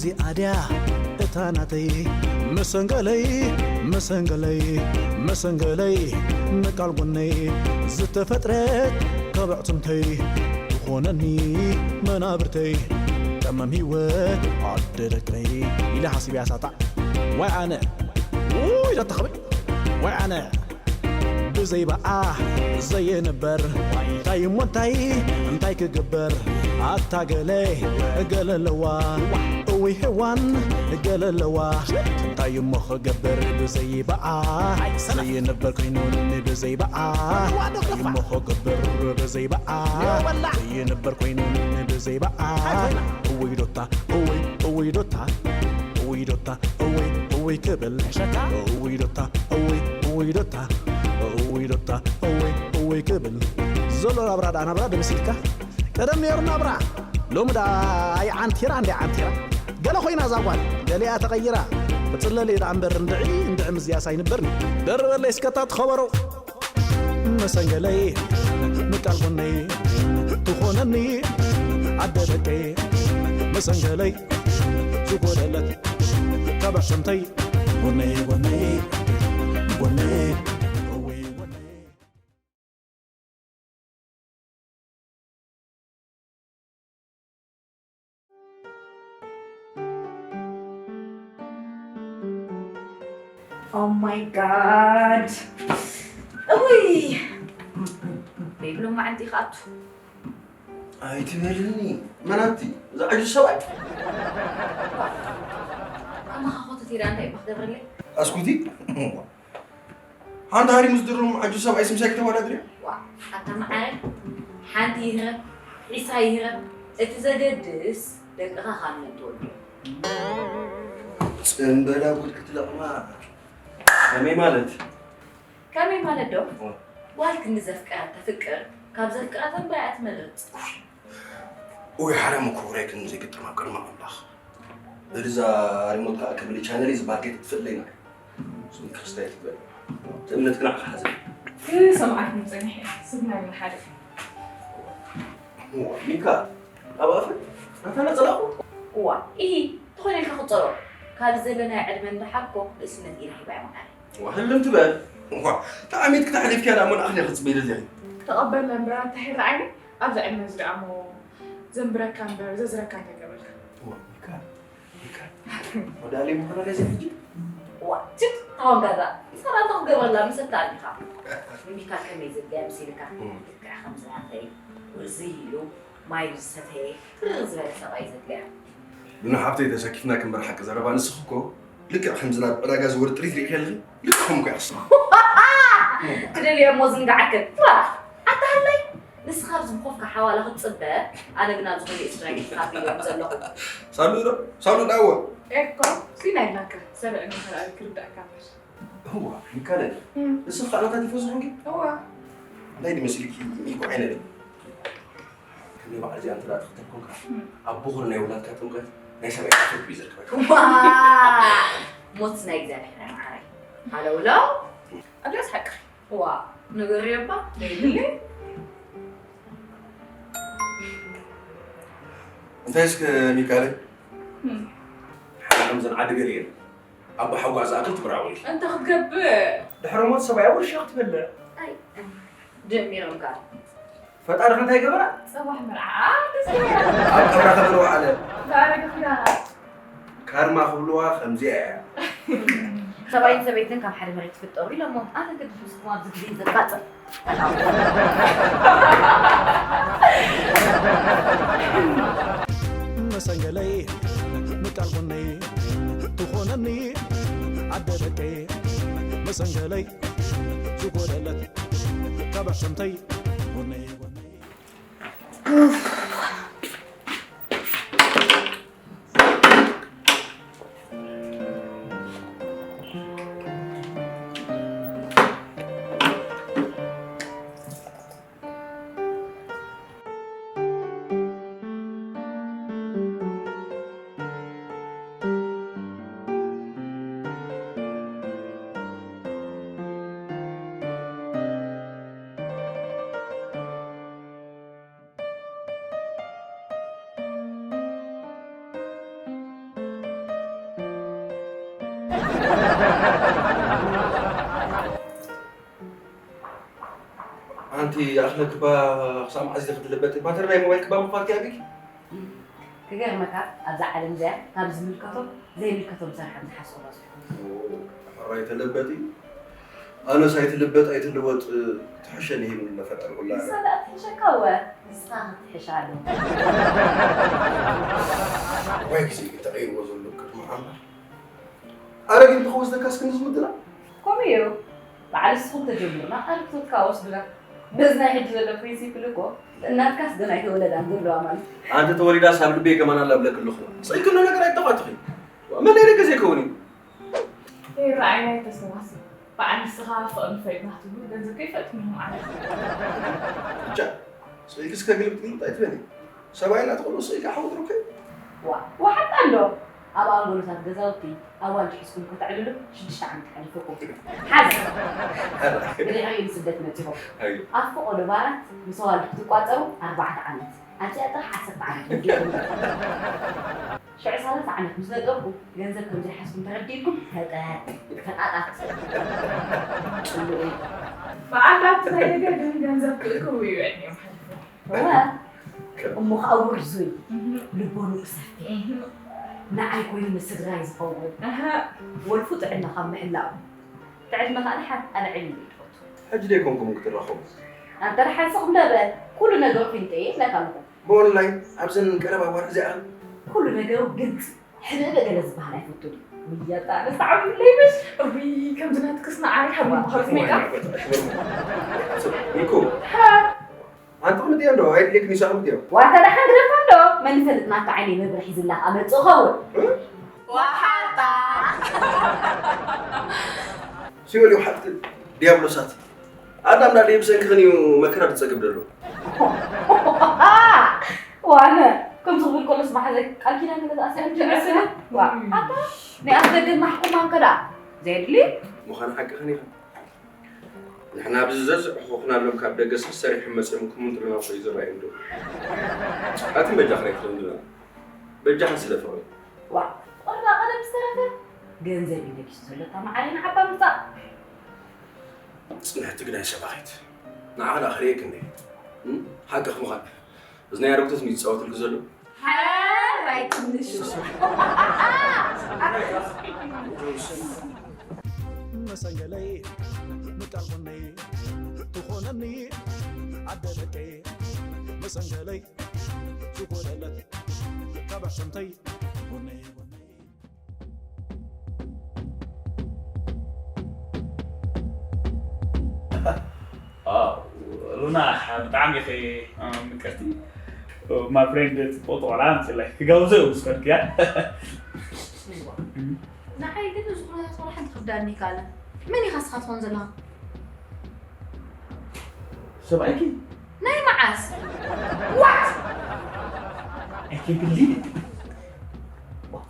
እዚኣ ድያ እታ ናተይ መሰንገለይ፣ መሰንገለይ፣ መሰንገለይ፣ ንቃል ጎነይ ዝተፈጥረት ካብ ኣዕጽምተይ ትኾነኒ መናብርተይ፣ ቀመም ህይወት ኣደ ደቀይ ኢለ ሓሲበያ ሳጣዕ። ዋይ ኣነ፣ ውይ፣ ደተኸበ፣ ዋይ ኣነ። ብዘይባኣ ዘይንበር፣ እንታይ እሞ እንታይ፣ እንታይ ክግበር? ኣታ ገለ፣ ገለ ኣለዋ፣ እውይ ሄዋን፣ ገለ ኣለዋ። እንታይ እሞ ክገብር ብዘይባኣ ዘይንበር ኮይኑ፣ ብዘይባኣ እንታይ እሞ ክገብር ብዘይባኣ ዘይንበር ኮይኑ፣ ብዘይባኣ እውይ ዶታ፣ እውይ፣ እውይ ዶታ፣ እውይ ዶታ፣ እውይ፣ እውይ ክብል። እውይ ዶታ፣ እውይ፣ እውይ ዶታ፣ እውይ ዶታ፣ እውይ፣ እውይ ክብል። ዘሎ ናብራ ደኣ ናብራ ዶ መሲልካ? ቀደም ነይሩ ናብራ። ሎሚ ደኣ ኣይ ዓንቲራ እንደ ዓንቲራ። ገለ ኮይና እዛ ጓል፣ ገሊኣ ተቐይራ። ክጽለል እየ ደኣ እምበር እንድዒ፣ እንድዒ ምዝያስ ኣይንበርን። ደርበለይ እስከ እታ ትኸበሮ። መሰንገለይ፣ ምቃል ጎነይ ትኾነኒ ኣደ ደቀይ። መሰንገለይ ዝጎደለት ካብ ኣዕጽምተይ። ጎነይ፣ ጎነይ፣ ጎነይ፣ እወይ፣ ጎነይ። Oh my God። እውይ። ቤብሎ መዓልቲ ይኸኣቱ። ኣይትበልኒ። መናቲ፣ እዚ ዓጁዝ ሰብኣይ። ከማኻ ኮተት ኢላ እንታይ እባ ክገብረለይ? ኣስኩቲ። ሓንቲ ሃሪሙ ዝድርም ዓጁዝ ሰብኣይ ስምሳይ ክተወዳድርዮ? ዋ፣ ኣታ መዓረ፣ ሓንቲ ይህረብ፣ ዒስራ ይህረብ፣ እቲ ዘገድስ ደቅኻ ካብ መን ትወልዶ። ጽምበላ ጉድ ክትለቕማ። ከመይ ማለት? ከመይ ማለት ዶ? ዋ። ጓል ክንዲ ዘፍቀረት ተፍቅር፣ ካብ ዘፍቀረት እምበር እያ ትመርጽ። ኡይ፣ ሓረም እኮ ውራይ ክንዲ ዘይግጥም ኣብ ቅድሚ ኣምላኽ። በል እዛ ሪሞት ከኣ ክብል ቻነል እዩ ዝበሃል ከይትጥፍእ ለይና። ስም ክርስታ ይትበል። እቲ እምነት ግን ዓኻ ሓዘ። ክሰምዓኩም ጸኒሐ፣ ስብ ናይ ሓደ። እዋ፣ ሚካ፣ ኣብ ኣፈ፣ ናታና ጸላእኩ። እዋ፣ ኢሂ፣ ተኾነ ኢልካ ክጸሎ። ካብ ዘለናዮ ዕድመ እንዳሓብኮ ንእስነት ኢላ ሂባ እያ መዓረ። እዋ፣ ህልም ትበል። እዋ፣ ተኣሚትኪ ተሓሊፍኪያ ደኣ መን ኣኽሊ ክጽበይ ደሊኺ? ተቐበልና እምበር ኣታ ሄራ ዓይኒ፣ ኣብዚ ዕድመ እዚ ደኣ እሞ ዘንብረካ እምበር ዘዝረካ እንታይ ገበርካ? እዋ፣ ሚካ፣ ሚካ። ወዳሊ ምዃና ነዚ ሕጂ? እዋ፣ ችት፣ ታወንጋዛ። ሰላም ተኽገብረላ ምስ እታ ኣሊኻ። ሚካ ከመይ ዘድልያ መሲልካ? እም። ልክዕ ከም ዝናተይ፣ ውርዝይ ኢሉ፣ ማይ ዝሰተየ፣ ትርር ዝበለ ሰብኣይ ዘድልያ። ሉና ሓብተይ ተሰኪፍና ክንበር ሓቂ ዘረባ ንስኺ እኮ ልክዕ ከምዚ ናብ ዕዳጋ ዝወርድ ጥሪት ርኢኺ ኣለኺ? ልክዕ ከምኡ እኮ ኢኺ። ትደልዮ እሞ ዝንጋዓክን። ዋ! ኣታ ሃላይ! ንስኻ ኣብዚ ኮፍካ ሓዋላ ክትጽበ፣ ኣነ ግን ኣብዚ ኮፍ ኢለ ስድራይ ክሓብዮም ዘለኹ። ሳሉ ዶ? ሳሉ ዳዎ? ኤኮ፣ ሲና ኢልናካ፣ ሰብእና ተራእዩ ክርዳእካ እምበር። እዋ፣ ይካለል። እም። ንስኺ ካልኦታት ይፈዝኹ እንዲ? እዋ። እንታይ ድመስልኪ? ሚኮ ዓይነ ደም። ከመይ በዓል እዚኣ እንተ ደኣ ትኽተል ኮንካ፣ እም። ኣብ ብኹር ናይ ውላድካ ጥምቀት ናይ ሰብኣይ ዓፈት እዩ ዘርክበካ። ዋ! ሞት ናይ እግዚኣብሔር ኣይ መዓረይ። ሃለውለው። ኣብያስ ሓቅኺ። ዋ፣ ንገርዮ እባ፣ ዘይብለይ። እንታይ እስከ ሚካኤል? እም። ሓደ ከምዘን ዓዲ ገለ የለን። ኣቦ ሓጓ ዝኣክል ትብራዊ። እንተ ክትገብእ። ድሕሪ ሞት ሰብኣያ ውርሻ ክትበልዕ። ኣይ፣ ጀሚሮም ከኣ። ፈጣሪ እንታይ ገበራ? ጽባሕ መርዓ። ደስ ይብል። ኣብ ቀብራ ከበርዋ ኣለ። ዛረግፍና። ካርማ ክብልዋ ከምዚኣ እያ። ሰብኣይን ሰበይትን ካብ ሓደ መሬት ትፍጠሩ ኢሎሞ። ኣነ ግዲ ምስኩም ኣብዚ ግዜ ዘቃጽል። መሰንገለይ ምቃል ጎነይ ትኾነኒ ኣደ ደቀይ መሰንገለይ ዝጎደለት ካብ ኣዕጽምተይ ጎነይ ጎነይ። ኣንቲ ኣኽለክባ ክሳብ መዓዝ ኢኺ ክትልበጢ? ባትሪ ናይ ሞባይልክባ ምኽፋት ከ ኣቢኪ? ክገርመካ፣ ኣብዛ ዓለም እዚኣ ካብ ዝምልከቶም ዘይምልከቶም ሰራሕን ዝሓስቡ በዝሑ። ሕራይ ተለበጢ። ኣነስ ኣይትልበጥ ኣይትልወጥ ትሕሸኒ ሂብኒ ፈጣሪ ኩላ። ንሳ ደኣ ትሕሸካ እወ፣ ንስኻ ክትሕሻ ኣለዎ። ዋይ ግዜ ግን ተቐይርዎ ዘሎ ቅድሚ ዓመት። ኣረ ግን ተኸውስ ደካስ ክንዲ ዝምድና? ከምኡ እዩ። በዓል ንስኹም ተጀምሩና፣ ኣረግቶትካ ወስዱና። በዚ ናይ ሕጂ ዘሎ ፕሪንሲፕል እኮ፣ እናትካስ ገና ኣይተወለዳን ዘለዋ ማለት። ኣንቲ ተወሊዳስ ኣብ ልበይ ከማን ኣላ ብለኪ ኣለኹ። ስቕ ኢልኪ ነገር ኣይተዋትኺ። መለይ ደገ ዘይከውን እዩ። ይረኣይና ኣይተሰባስብ። በዓል ንስኻ ፍቕሪ ፈሊጥና ክትብሉ ገንዘብ ከይፈልጥኩም ኢኹም ዓመት። ብቻ፣ ስቕ ኢልኪ እስከ ግልብጥ ግልብጥ ኣይትበሊ። ሰብኣይ እናተቐሉ ስቕ ኢልካ ሓዊ ትረክብ። ዋ፣ ወሓጣ ኣሎ። ኣብ ኣንጎሎታት ገዛውቲ ኣዋልድ ሒዝኩም ከተዕልሉ ሽዱሽተ ዓመት ሓሊፉኩም። ሓዝ። ሕራይ። ብድሕሪኡ ንስደት መጺኹም። ኣዩ። ኣብ ፈቐዶ ባራት ምስ ኣዋልድ ክትቋጸሩ ኣርባዕተ ዓመት። ኣብዚኣ ጥራሕ ዓሰርተ ዓመት ወዲእኩም። ሽዑ ሰላሳ ዓመት ምስ ነጠብኩ ገንዘብ ከም ዘይሓዝኩም ተረዲእኩም ፈጠጥ ፈጣጣት። ጽሉእ እዩ። በዓል ዳዊት ናይ ደገ ግን ገንዘብ ክእክቡ እዩ ዕድሜኦም ሓሊፉ። እወ። እሞ ኸኣ ውርዙይ፣ እህ። ልቦንኡ ሰፊሕ፣ እህ። ንዓይ ኮይኑ ንስድራይ ዝኸውን፣ እህ። ወልፉ ጥዕና ካብ ምሕላው፣ ጥዕና ኸኣ ንሓ-፣ ኣነ ዕልል እዩ ትፈቱ። ሕጂ ደይኮንኩም ክትራኸቡ? ኣንተ ደሓን ስቕ እንዶ በል፣ ኩሉ ነገሩ ፊንጠየ ይብለካ ኣለኹ። ብኦንላይን ኣብዘን ቀረባ እዋን እዚኣን ኩሉ ነገሩ ግልጺ፣ ሕብእብእ ገለ ዝበሃል ኣይፈቱን እዩ። ውይ ኣታ፣ ኣነስ ተዓዊትለይ ምሽ? እውይ፣ ከምዚ ናትክስ ንዓይ ሃብኒ ብሃብቲ ሜክኣፕ። እኮ። ሃ። ኣንተ ቅምጥ እዮ እንዶ፣ ኣይድልየክን ይሳቕምጥ እዮ። ዋታ ደሓን ግደፋ እንዶ፣ መን ይፈልጥ ናታ ዓይነይ መብርሒ ዝላኽ ኣመጽእ ኸውን። እ? ዋሓጣ። ሲኦል እዩ ሓጥእ፣ ዲያብሎሳት። ኣዳም ዳኣ ብሰንኪ ክንዩ መከራ ዝጸግብ ዘሎ። ዋነ፣ ከምዚ ክብል ከሎ ስማዕ ዘይ ቃል ኪዳን ገለ ዝኣስረ ትመስል። ዋ፣ ኣታ ናይ ኣፍ ደገ ማሕኩማን ከዳ ዘየድሊ። ምዃኑ ሓቅኽን ኢኻ። ንሕና ኣብዚ ዘዝዕኹኽናሎም ካብ ደገ ሰሪሖም መጺኦም ክምንጥሉና እኮ እዩ ዝረኣዮም ደው። ኣትን በጃ ክረክብን ድና። በጃኻ ስለ ፍቕሪ። ዋ፣ ቆልባ ቀደም ዝተረፈ ገንዘብ እዩ ነጊሱ ዘሎ። እታ መዓረይ ንዓባ ምጻእ። ጽንዕቲ ግዳይ ሰባኺት። ንዓኻ ደኣ ክርእየክ እንዴ? እም? ሓቅኽ ምዃን። እዚ ናይ ኣረግቶት እዩ ዝጻወትልክ ዘሎ። ሓራይ ትንሽ። መሰንገለይ፣ ምቃል ጎነይ፣ ትኾነኒ፣ ኣደ ደቀይ። መሰንገለይ፣ ዝኾነለት፣ ካብ ኣሸንተይ፣ ጎነይ፣ ጎነይ። ዋው፣ ሉና፣ ብጣዕሚ ኢኺ፣ እ፣ ምቅርቲ። My friend፣ ጽቡቕ ቆልዓ ኣምጺእለይ። ክጋብዞ እዩ ምስ ከድኩ፣ ያ። ንዓይ ግን እዚ ኩነታት ዋላ ሓንቲ ክርዳኒ ኣይከኣለን። መን ኢኻ እስኻ ትኾን ዘለኻ? ሰብኣይኪ? ናይ መዓስ? What? I can't believe it.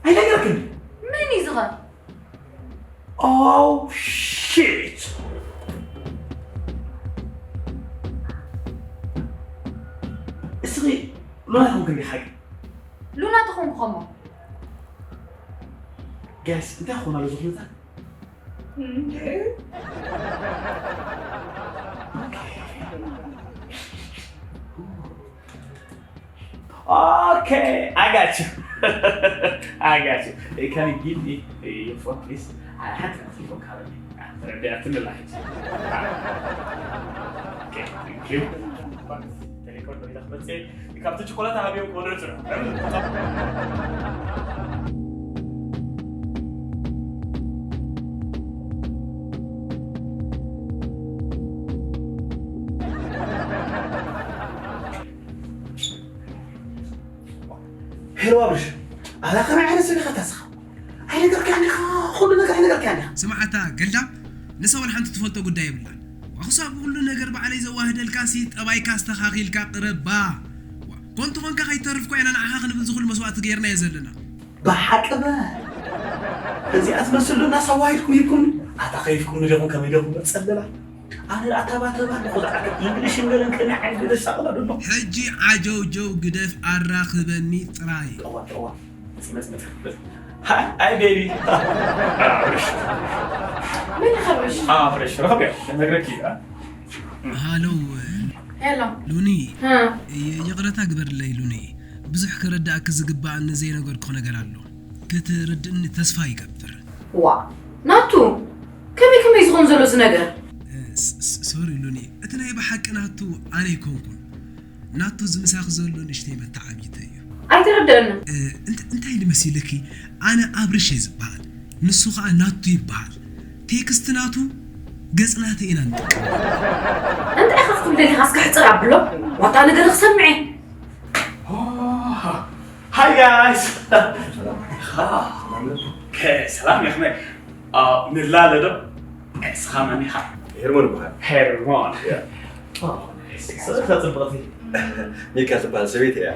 ኣይነገርክን? መን እዩ ዝኸ? Oh, shit! እስኺ ሉና ትኾንክን ሓቂ? ሉና ተኾንኩ ኸሞ። ጋይስ፣ እንታይ ክኾን ኣሎ እዚ ኩነታት? እንዴ? Okay, I got you. I got you. Eh, can you give me, eh, your phone, please? I had to give you a call. Ah, ተረዲኣትኒ ኣላ ሕጂ። Ah. Okay, thank you. ቴሌፎን በሊለ ክመጽእ እየ። ካብቲ ቸኮላታ ሃብዮም ክበልዑ ጽንሑ። ሄሎ ኣብርሽ፣ ኣላ ከመይ ዓይነት ሰብ ኢኻ ታስኻ? ኣይነገርካን ዲኻ? ኩሉ ነገር ኣይነገርካን ዲኻ? ስማዕ ኣታ ገልዳም፣ ንሳ ወላ ሓንቲ ትፈልጦ ጉዳይ የብላን። ዋኽሳብ ኩሉ ነገር ባዕለይ ዘዋህደልካሲ ጠባይካ ኣስተኻኺልካ ቅረባ። ዋ፣ ኮንቶ ኮንካ ከይተርፍ ኮይና ንዓኻ ክንብል ዝኹሉ መስዋእቲ ገይርናዮ ዘለና። ብሓቂ በ፣ እዚኣ ትመስል ዶ እናስ ኣዋሂድኩም ሂብኩም? ኣታ ከይፍኩም ንደኹም ከመይ ደኹም ጸለላ? ኣነ ደኣ ተባ ተባ ኣለኹ ዝዓርከ ኢንግሊሽን ገለን ከመይ ዓይነት ገለ ዝሳቕላ ዶ ኣለኹ? ሕጂ ዓጀውጀው ግደፍ ኣራኽበኒ ጥራይ። ጠዋ ጠዋ። መጽ መጽ መጽ። ሃይ፣ ሃይ ቤቢ። ኣብርሽ። መን ኢኻ ኣብርሽ? ኣብርሽ፣ ረኸብዮ፣ ነግረኪ፣ አ? ሃሎ ሄሎ ሉኒ፣ እ፣ ይቕረታ ግበርለይ ሉኒ። ብዙሕ ክርዳእኪ ዝግባኣኒ ዘይነገርኩ ነገር ኣሎ። ክትርድእኒ ተስፋ ይገብር። ዋ ናቱ፣ ከመይ ከመይ ዝኸውን ዘሎ እዚ ነገር? ሶሪ ሉኒ፣ እቲ ናይ ብሓቂ ናቱ ኣነ ኣይኮንኩን። ናቱ ዝምሳኺ ዘሎ ንእሽተይ መተዓቢተ እዩ። ኣይተረድአንን። እንታይ ድመሲልኪ? ኣነ ኣብርሽ እየ ዝበሃል፣ ንሱ ኸዓ ናቱ ይበሃል። ቴክስት ናቱ ገጽ ናተ ኢና ንጥቀም። እንታይ ኢኻ ክትብል ደሊኻ? እስከ ሕፅር ኣብሎ፣ ዋታ ነገር ክሰምዐ። ሃይ ጋይስ። ሰላም የኽመይ። ንላለ ዶ? እስኻ መን ኢኻ? ሄርሞን ይበሃል። ሄርሞን። ሰብካ ጽብቕቲ። ሚካ ትበሃል ሰበይቲ እያ።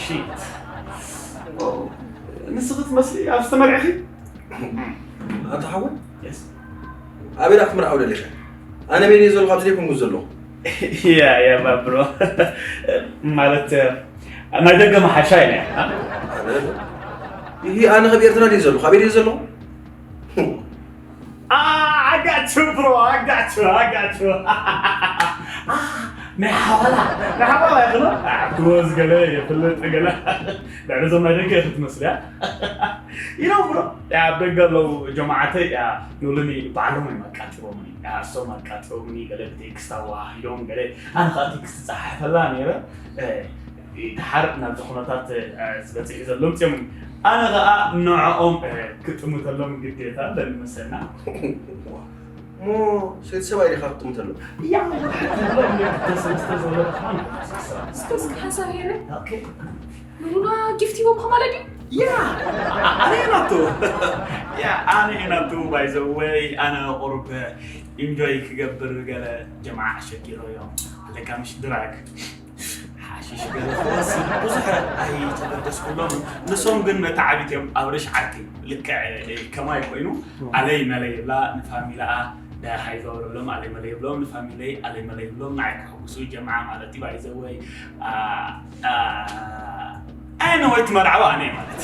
ሽት። ንስኺ ትመስሊ ኣብ ዝተመርዕኺ? ኣታ ሓወይ የስ። ኣበይ ዳ ክትምርዓው ደሊኻ? ኣነ ኣበይ ድየ ዘለኹ ኣብዚ ዘይኮንኩ ዘለኹ። ያ ያ ባብሮ ማለት ናይ ደገ መሓሻ ኢለ። ይህ ኣነ ካብ ኤርትራ ድየ ዘለኹ ኣበይ ድየ ዘለኹ? ኣጋቹ ብሮ ኣጋቹ ኣጋቹ ናይ ሓባላ ናይ ሓባላ ይኽሎ ክወዝ ገለ የፍልጥ ገለ ልዕሊ ዞም ናይ ደገ ክትመስልያ ኢሎም ብሮ ኣብ ደገ ኣለዉ ጀማዓተይ ንብሉኒ ባዕሎም እዮም ኣቃጢሮምኒ እሶም ኣቃጢሮምኒ ገለ ብቴክስት ኣዋሃሂዶም ገለ ኣነ ከዓ ቴክስት ፀሓሕፈላ ነይረ ድሓር ናብዚ ኩነታት ዝበፅሑ ዘሎ ምፅኦም ኣነ ከዓ ንዕኦም ክጥምተሎም ግዴታ ኣለኒ መሰልና እሞ ሰይቲ ሰብኣይ ዲኻ ክትጥምተሎም ያ ተሰለስተ ዘሎ ደኽማ እስከ ሓሳብ ሄረ ምኑና ጊፍት ሂቦምካ ማለት እዩ ያ ኣነ ናቱ ያ ኣነ ናቱ ባይዘወይ ኣነ ቁሩብ ኢንጆይ ክገብር ገለ ጀማዓ ኣሸጊሮ እዮም ኣለካ ምሽ ድራግ ሓሽሽ ገለ ክወስድ ብዙሕ ኣይተገደስኩሎም ንሶም ግን መተዓቢት እዮም ኣብርሽ ዓርኪ ልክዕ ከማይ ኮይኑ ኣለይ መለይ ይብላ ንፋሚላኣ ዳሃይ ዘወረሎም ኣለይ መለይ ይብሎም ንፋሚለይ ኣለይ መለይ ይብሎም ንዓይ ክሕጉሱ ጀምዓ ማለት እዩ ባይዘወይ ኣነ ወይ ትመርዓዋ ኣነ ማለት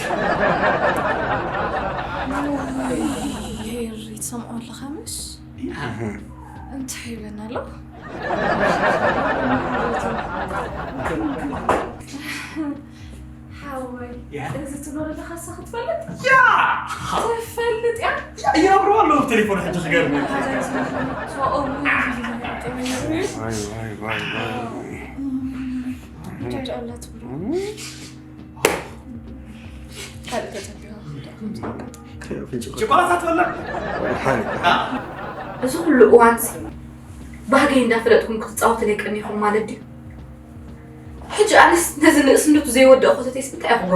ሄሪ ትሰምዖ ኣለኻ ምሽ እንታይ ይብለና ኣሎ ሓወይ እዚ ትኖረ ኣለኻሳ ክትፈልጥ ትፈልጥ እያ ይነብርዎ ኣለዉ ቴሌፎን ሕጂ ክገርም ካልእ ተጸቢቑ ጭቆላታት በላ እዚ ኩሉ እዋንሲ ባህገይ እንዳፈለጥኩም ክትፃወትለይ ቀኒኹም ማለት ድዩ ሕጂ ኣነስ ነዚ ንእስነቱ ዘይወደእ ኮተቴስ እንታይ ክገብሮ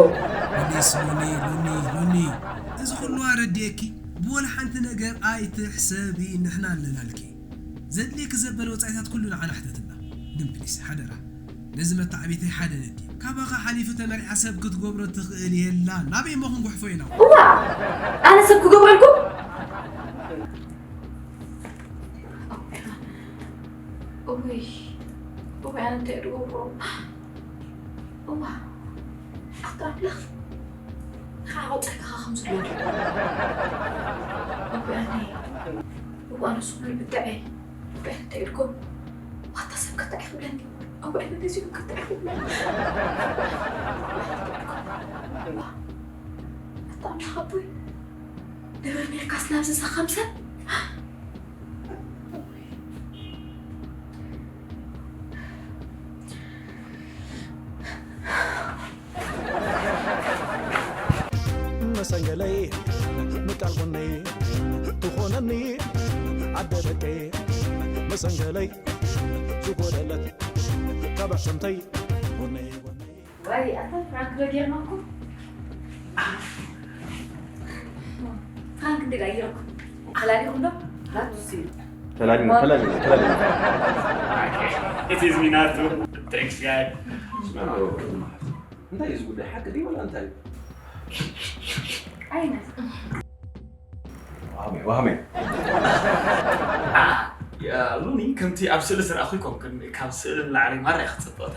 ሉኒ ሉኒ ሉኒ፣ እዚ ኩሉ ኣረዲኤኪ ብወላ ሓንቲ ነገር ኣይትሕሰቢ ንሕና ኣለናልኪ። ዘድልየኪ ዘበለ ወፃኢታት ኩሉ ንዓና ሕተትና። ግን ፕሊስ ሓደራ ነዚ መተዓቢተይ ሓደ ነዲ ካባኻ ሓሊፉ ተመሪዓ ሰብ ክትገብሮ ትኽእል የላን። ናበይ እሞ ክንጉሕፎ ኢና? እዋ ኣነ ሰብ ክገብረልኩም እወይ እወይ ኣነ እንታይ ድገብሮ እዋ ኣታ ኣምላኽ ንኻ ኣውፀእካ ከም ዘሎ እወይ ኣነ እዋ ንሱ ብጣዐ እንታይ ኢልኩም ዋታ ሰብ ከታይ ክብለኒ እዋ ኣነ ነዚኦም ከታይ ክብለኒ ኣታ ኣምላኽ ኣቦይ ንብር ኔርካስ ናብዚ ዘኸምሰ መሰንገለይ ምቃል ጎነይ ትኾነኒ ኣደ ደቀይ መሰንገለይ ዝጎደለት ካብ ኣሕሰምተይ ጎነይ ጎነይ ወይ ኣታ ፍራንክ ዶ ጌርናኩም ፍራንክ እንደ ጋየርኩም ኣላሊኹም ዶ ናቱሲ ተላሊና ተላሊና ተላሊና It is me ናቱ thanks guy እንታይ እዩ ዝጉዳይ ሓቂ ድዩ ወላ እንታይ እዩ ዓይነት ዋሃመይ ዋሃመይ ሉኒ ከምቲ ኣብ ስእሊ ዝረኣኹ ኣይኮንክን፣ ካብ ስእሊ ንላዕሊ ማራ ኢኻ ጽብቕቲ።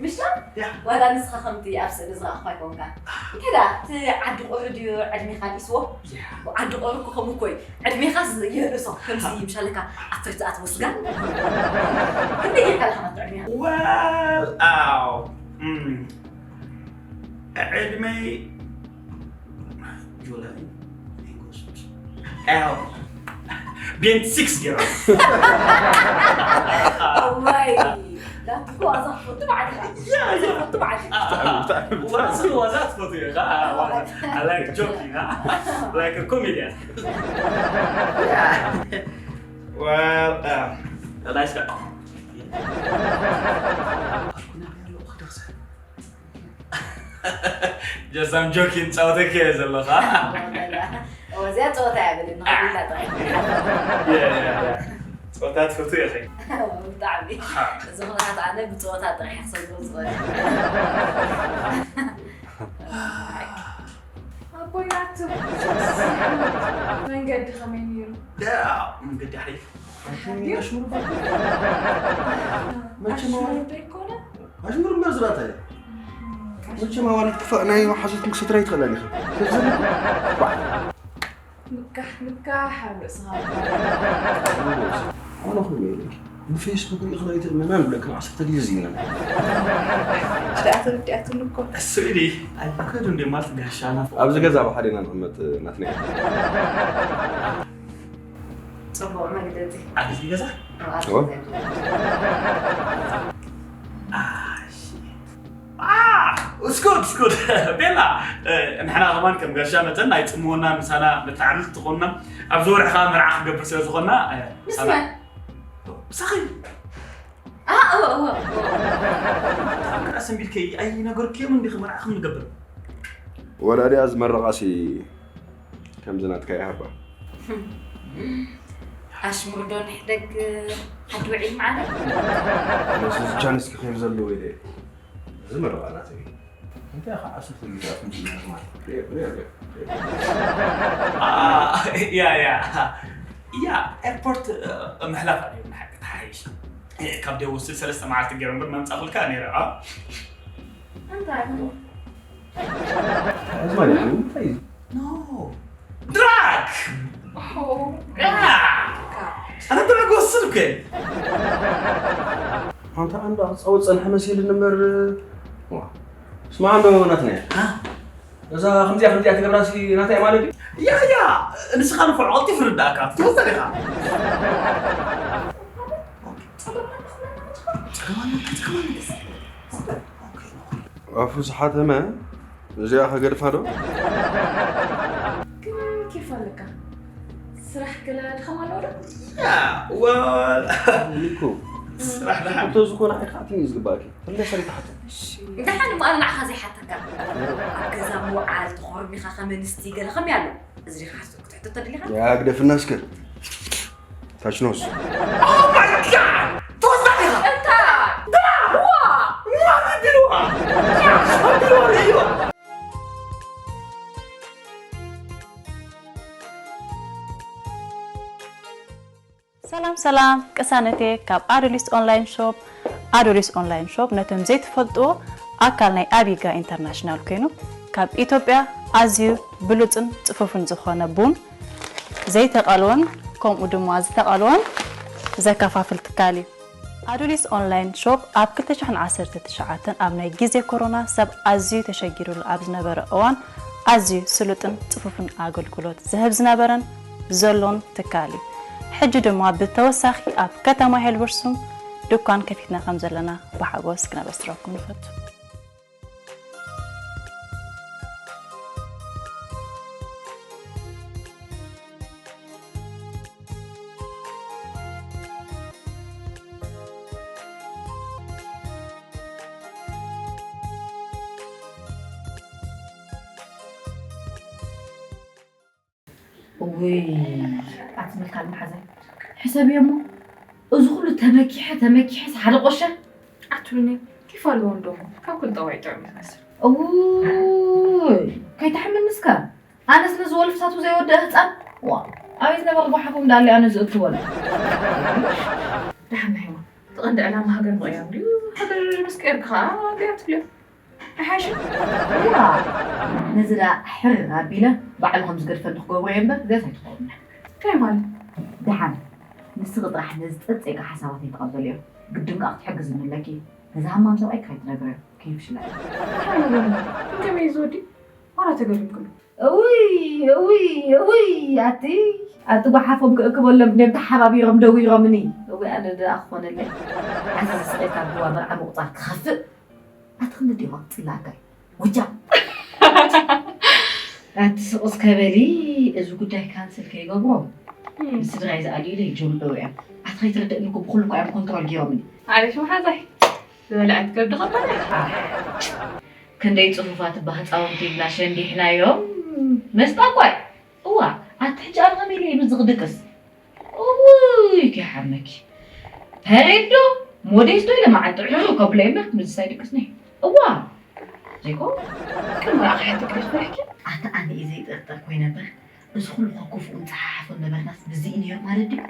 ምሽ ያ። ዋላ ንስኻ ከምቲ ኣብ ስእሊ ዝረኣኹ ኣይኮንካ። እንታይ ደኣ እቲ ዓዲ ቁሪ ድዩ ዕድሜኻ ንእስዎ? ያ። ዓዲ ቁሪ እኮ ከምኡ እኮ እዩ። ዕድሜኻ ይህእሶ ከምዚ ይምሻለካ ኣፍርት ኣትወስጋ። ክንደይ ጌርካ ኣለኻ ማለት ዕድሜኻ? Well, ኣው እም፣ ዕድመይ ጁላይ፣ ኦገስት፣ ኣው፣ ቤንት ሲክስ ገይሮም። እዋይ ዳትኩ ዋዛ ክፈቱ ባዕልኻ። ያ፣ ያ። ክፈቱ ባዕልኻ። ዋዛ፣ ዋዛ ትፈቱ ኢኻ። I like joking, huh? Like a comedian. Well, um, nice guy. Just I'm joking. ጸወተክ እየ ዘለኻ። እዚኣ ጸወታ እያ በለኒ። Yeah, yeah, yeah. ጸወታ ትፈቱ ኢኺ። ብጣዕሚ እዚ ኩነታት ኣነ ብጸወታ ጥራሕ ክሰግሮ ዝኽእል። ኣቦይ ናቱ መንገዲ ከመይ ነይሩ? መንገዲ ሓሪፍ። መቸም ኣሽሙር ዶ ይኮነ? ኣሽሙር እምበር ዝራእታ እየ። መቸም ኣዋልድ ክፋእ ናይ ሓሶት ክሰትራ ይትኽእላ ኢኻ። ምካሕ ምካሕ ኣብ ርእስኻ። ኣነ ኹሉ ኢለኪ ብፌስቡክ ሪኢኽና ኣይትእመናን ብለክን ዓሰርተ ግዜ ዝኢና። ሽዳኣተ ወዲኣትሉ እኮ። ስእሊ ኣይከዱ እንደ ማለት ጋሻና ኣብዚ ገዛ ብሓደ ኢና ንቕመጥ ናትና። ጽቡቕ መግለጺ። ኣብዚ ገዛ ኣብ ኦ። ገዛ። እስኩድ እስኩድ ቤላ ንሕና ከማን ከም ጋሻ መጠን ናይ ጽምወና ምሳና መተዓብልቲ ትኾንና ኣብዚ ወርሒ ከዓ መርዓ ክገብር ስለ ዝኾንና ምስ መን? ምሳኺ ኣ፣ እወ፣ እወ፣ እወ። ቀስ እንቢልከይ ኣይነገርክዮም እንዲኺ መርዓ ከም ንገብር ወላ ዲኣ ዝመረቓሲ ከምዚ ናትካ ይሃባ። ኣሽሙር ዶ ንሕደግ ሓንቲ ውዒል መዓረ? ነዚ ቻንስ ክኸይር ዘለዎ ኢለ እዚ መረቓ ናተይ እዩ። እንታይ ከዓ ዓሰርተ ግዜ ኣፍንጭ ማለት ሪኦ ሪኦ ሪኦ ያ ያ ያ ኤርፖርት ምሕላፍ ኣዩ ተሓይሽ ካብ ደይ ወስድ ሰለስተ መዓልቲ ገይሩ እምበር መምፃእ ክልካ ነይረ እንታይ እዚ ማለት እዩ እንታይ እዩ ኖ ድራግ ኣነ ድራግ ወስድ እኮ ኣንተ ኣንዳ ክፃወት ፀንሐ መሲልኒ እምበር ስማ እንዶ ናትና እያ እዛ ከምዚኣ ከምዚኣ ትገብራሲ ናታይ ማለት እዩ ያ ያ ንስኻ ንፍዖ ቀልጢፍ ርዳእካ ትወስድ ኢኻ ኣፉ ዝሓተመ እዚኣ ከገድፋ ዶ ግን ኬፍ ኣለካ ስራሕ ገለ ድኸም ኣለዎ ዶ ያ ወል እኮ ስራሕ ድሓን ሕቶ ዝኾነ ዓይካ ኣትኒ ዝግባእኪ ፍለ ሰሪታ ሓቶ እንታይ ሓን እሞ ኣነ ንዓኻ ዘይሓተካ ኣብ ገዛ ምውዓል ተኾርሚኻ ከመንስቲ ገለ ከመይ ኣሎ እዚ ዲኻ ክትሕተቶ ደሊኻ ያ ግደፍና እስከ ታችኖስ ተወሳኺ ኢኻ እንታይ ዋ ቢልዋ ቢልዋ ሪዮ ሰላም ሰላም ቅሳነቴ ካብ ኣዶሊስ ኦንላይን ሾፕ ኣዶሊስ ኦንላይን ሾፕ ነቶም ዘይትፈልጥዎ ኣካል ናይ ኣቢጋ ኢንተርናሽናል ኮይኑ ካብ ኢትዮጵያ ኣዝዩ ብሉፅን ፅፉፍን ዝኾነ ቡን ዘይተቐልወን ከምኡ ድማ ዝተቐልወን ዘከፋፍል ትካል እዩ ኣዱሊስ ኦንላይን ሾፕ ኣብ ክልተ ሽሕን ዓሰርተ ትሽዓተን ኣብ ናይ ግዜ ኮሮና ሰብ ኣዝዩ ተሸጊሩሉ ኣብ ዝነበረ እዋን ኣዝዩ ስሉጥን ጽፉፍን ኣገልግሎት ዝህብ ዝነበረን ዘሎን ትካል እዩ። ሕጂ ድማ ብተወሳኺ ኣብ ከተማ ሄልበርሱም ድኳን ከፊትና ከም ዘለና ብሓጎስ ክነበስረኩም ንፈቱ። እውይ ኣትምልካ መሓዛይ ሕሰብዮ እሞ እዚ ኩሉ ተመኪሐ ተመኪሐስ ሓደ ቆሸ ኣቱልኒ ኪፍ ኣለዎ እንዶ ካብ ኩሉ ጠዋይ ጥዑም ይመስል እውይ ከይትሓምም እስከ ኣነስ ነዚ ወልፍታቱ ዘይወደአ ህፃን ዋ ኣበይ ዝነበረ ጓሓፎም ደኣ ኣነ ዝእክበሉ? ደሓን ናይ ማ። እቲ ቀንዲ ዕላማ ሃገር ምቕያር ድዩ? ሃገር ምስ ቀየርካ ከዓ ገያ ትብልዮ። ኣይሓይሽን? እዋ፣ ነዚ ደኣ ሕር ኣቢለ ባዕሉ ከም ዝገድፈኒ ክገብሮ እየ እምበር፣ እዚኣስ ኣይትኸውን። እንታይ ማለት? ደሓን፣ ንስኺ ጥራሕ ነዚ ጸጸይካ ሓሳባተይ ተቐበልዮ። ግድን ከኣ ክትሕግዝኒ ኣለኪ። ነዚ ሃማም ሰብኣይ ከይትነግርዮ፣ ከይፍሽለካ። እንታይ ነገር? ከመይ እዩ ዝወዲ? ዋላ ተገሪምክሉ። እውይ፣ እውይ፣ እውይ፣ ኣቲ፣ ኣቲ ጓሓፎም ክእክበሎም ድዮም ተሓባቢሮም ደዊሮምኒ። እውይ፣ ኣነ ደኣ ክኾነለይ። ዓሰርተ ስቕ ኢልካ ብዋ መርዓ ምቑጻር ክኸፍእ። ኣቲ ክንዲ ዲኻ ጽላእካይ። ወጃ። ኣቲ ስቕ እስከ በሊ፣ እዚ ጉዳይ ካንስል ከይገብሮ። እም። ንስድራይ ዝኣልዩለይ ጆምበው እዮም። ኣቲ ከይትርድእኒ እኮ ብኹሉ እኮ እዮም ኮንትሮል ገይሮምኒ። ኣሪፍ መሓዛይ። ዝበልዐት ከብዲ ኸበደ። ኣሕ። ክንደይ ጽፉፋት እባ ህጻውንቲ ኢልና ሸንዲሕናዮም። መስጣ እኳ እዩ። እዋ፣ ኣቲ ሕጂ ኣነ ከመይ ኢለ እየ ምስዚ ክድቅስ? እውይ፣ ከይሓመኪ። ፐሬድ ዶ ሞዴስ ዶ ኢለ መዓልቲ ዕርር ከብሎ እየ እምበር ምስዚ ኣይድቅስን እየ። እዋ፣ ዘይኮ? ቅድሚ መርዓ ክሕተት ክፍርሕኪ? ኣቲ ኣነ እየ ዘይጥርጥር ኮይነ እምበር፣ እዚ ኩሉ ከኩፍኡን ጸሓሓፉን ነበርናስ ብዚ እዩ ነይሩ ማለት ድዩ?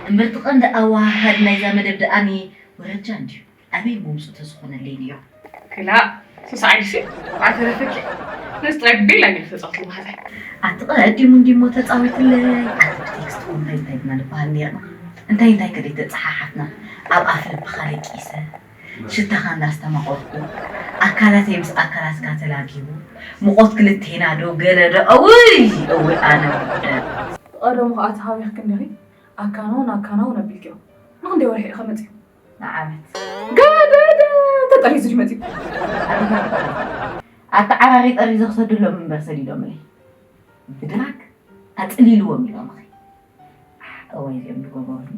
እምበር እቲ ቀንዲ ኣወሃሃድ ናይዛ መደብ ደኣኒ ወረጃ እንድዩ። ኣበይ ምውፁ ተዝኾነለይ ነይሩ። ክላእ፣ ሱስ ዓይንሲ፣ ኣተረፈኪ። ነዚ ጥራይ ቤላ ግን ፈጸምኪ መሓዛይ። ኣቲ ቀዲሙ እንዲሞ ተጻዊትለይ። ኣቲ ብቴክስት እኮ እንታይ እንታይ ኢና ንበሃል ነይርና? እንታይ እንታይ ከ ደይተጸሓሓፍና? ኣብ ኣፍ ልብኻ ለቂሰ፣ ሽታኻ እንዳስተማቐርኩ፣ ኣካላተይ ምስ ኣካላትካ ተላጊቡ፣ ሙቐት ክልቴና ዶ ገለ ዶ? እውይ! እውይ ኣነ ውርደት። ቀደሙ ኸኣ ተሃዊኽኪ እንዲኺ፣ ኣካናውን ኣካናውን ኣቢልኪዮ። ንኽንደይ ወርሒ ኢኸ መጺኡ? ንዓመት። ገደደ! ተጠሪዙ ድዩ መጺኡ? ኣደዳ ተጠሪዙ። ኣተዓራሪ ጠሪዙ ክሰድሎም እምበር ሰዲዶምለይ። ብድራግ ኣጽሊልዎም ኢሎምኺ። ኣሕ፣ እዋይ እዚኦም ዝገበሩኒ።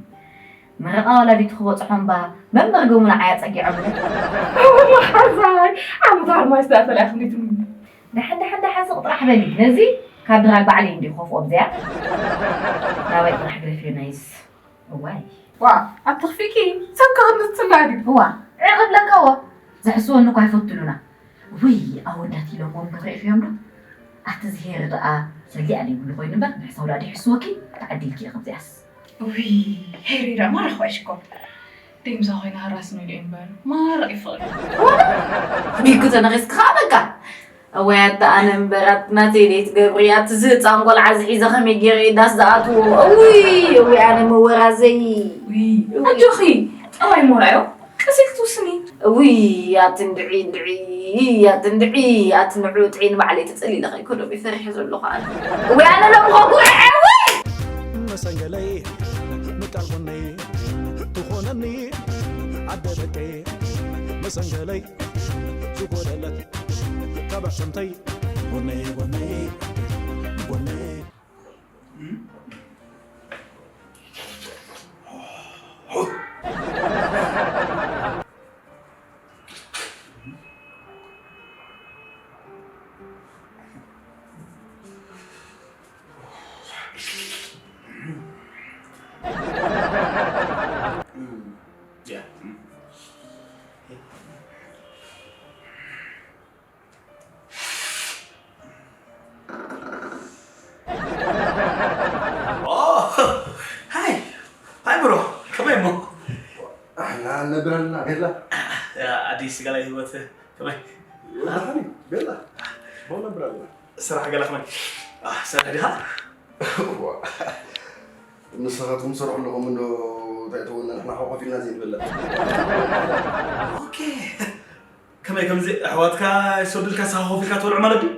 መረቓ ወላዲቱ ክበጽሖ እምባ መመርገሙ ንዓይ ኣጸጊዖምለይ። መሓዛይ፣ ዓመት ኣርማይ ዝተኣፈለ ኣኽሊቱ። ደሓን፣ ደሓን፣ ደሓን ስቕ ጥራሕ በሊ። ነዚ ካብ ድራግ ባዕለይ እንዲ ክኸፍኦ ብዚኣ። ናባይ ጥራሕ ግደፍዮ ናይስ። እዋይ። ዋ፣ ኣትኽፊኪ፣ ሰብ ክቕንጽ ጽላል እዩ። እዋ፣ ዕቕ ብለካዎ። ዝሕስወኒ እኳ ይፈትሉና። ውይ፣ ኣወዳት ኢሎሞም ዶ ርኢኽዮም ዶ? ኣቲ ዝሄር ደኣ ሰሊዓ ዘይብሉ ኮይኑ እምበር፣ ብሕሳው ደኣ ድሕስወኪ፣ ተዓዲልኪ ኢኺ ብዚኣስ። ውይ፣ ሄሪ ደኣ ማራ ኳይሽ እኮ። ደምዛ ኮይና ሃራስ ነው ኢሉ እምበር፣ ማራ ይፈቕድ። ቢጉ ተነኺስኪ ኸኣ በቃ። እወይ ኣታ ኣነ እምበር፣ ኣቲ ናተይ ደይ ትገብሪ፣ ኣቲ እዚ ህፃን ቆልዓ እዚ ሒዘ ከመይ ገይረ እየ ዳስ ዝኣትዎ? እውይ፣ እውይ ኣነ መወራዘይ። ውይ፣ እውይ። ኣጆኺ፣ ጠባይ ሞራዮ፣ ቀስ ኢልኪ ትውስኒ። እውይ፣ ኣቲ እንድዒ፣ እንድዒ፣ ኣቲ እንድዒ፣ ኣቲ ንዑ ጥዒ ንባዕለይ ተፀሊለ ከይከዶም እየ ፈሪሐ ዘለኹ ኣነ። እውይ ኣነ ሎምኸ ጉርዐ፣ እውይ! መሰንገለይ ምቃል ጎነይ ትኾነኒ ዓደ ደቀይ መሰንገለይ ዝጎደለት ካብ ኣዕሰምተይ ጎነይ ጎነይ ጎነይ። ሃይ ሃይ ብሮ፣ ከመይ እሞ? ኣህላን ነብረልና ቤላ። ኣዲስ ገላይ ህይወት ከመይ? ወላሂ ቤላ። ቦ ነብረልና። ስራሕ ገለ ከመይ? ኣህ፣ ስራሕ ዲኻ? እዋ። ንስኻትኩም ትሰርሑ ኣለኹም እንዶ እንታይ ትብሉ ንሕና ሓው ኮፍ ኢልና ዘይንበልዕ። ኦኬ። ከመይ ከምዚ ኣሕዋትካ ይሰዱልካ ንስኻ ኮፍ ኢልካ ትበልዑ ማለት ድዩ?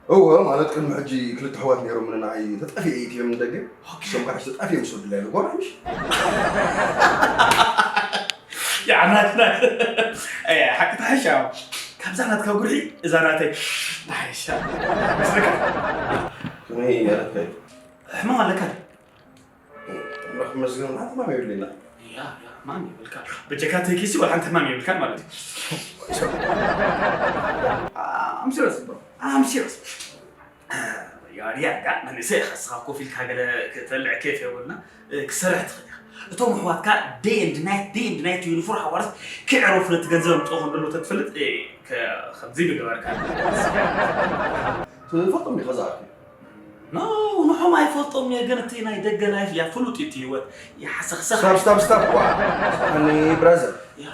እወ፣ ማለት ቅድሚ ሕጂ ክልተ ኣሕዋት ነይሮም ንዓይ ተጣፊኤ ኢትዮም ንደገ። ኦኬ። እሶም ከዓ ሕጂ ተጣፊኦም ይሰዱላ ኢሉ ጎራሕ ምሽ? ያዕናትና። ኣይ፣ ሓቂ ተሓሻ። ካብዛ ናትካ ጉርሒ እዛ ናተይ ተሓሻ። መስለካ? ከመይ ኣለካ? ሕማም ኣለካ ድዩ? ኣምላኽ ይመስገን፣ ሓንቲ ሕማም የብለይና። ያ፣ ያ፣ ሕማም የብልካ። በጀካ ተኪሲ ወላ ሓንቲ ሕማም የብልካን ማለት እዩ። I'm serious, bro. I'm serious. ያ፣ ያ፣ ያ፣ መንእሰይ ኢኻ፣ ንስኻ ኮፍ ኢልካ ገለ ክትበልዕ ኬፍ የብልና፣ እ፣ ክሰርሕ ትኽእል ኢኻ። እቶም ኣሕዋትካ day and night፣ day and night ይንፉር ሓዋርስ ክዕረፉ ነቲ ገንዘብ ኣምጽኦ ከም ዘለዉ ተትፈልጥ፣ እ፣ ከ-፣ ከምዚ ምገበርካ። ትፈልጦም ዲኻ ዝኣክል? No, ንሖም ኣይፈልጦም እየ፣ ግን እቲ ናይ ደገ ላይፍ እያ ፍሉጥ እዩ፣ እቲ ህይወት ይሓሰኽሰኽ። ስታፕ ስታፕ ስታፕ። ዋ፣ ስምዓኒ ብራዘር፣ ያ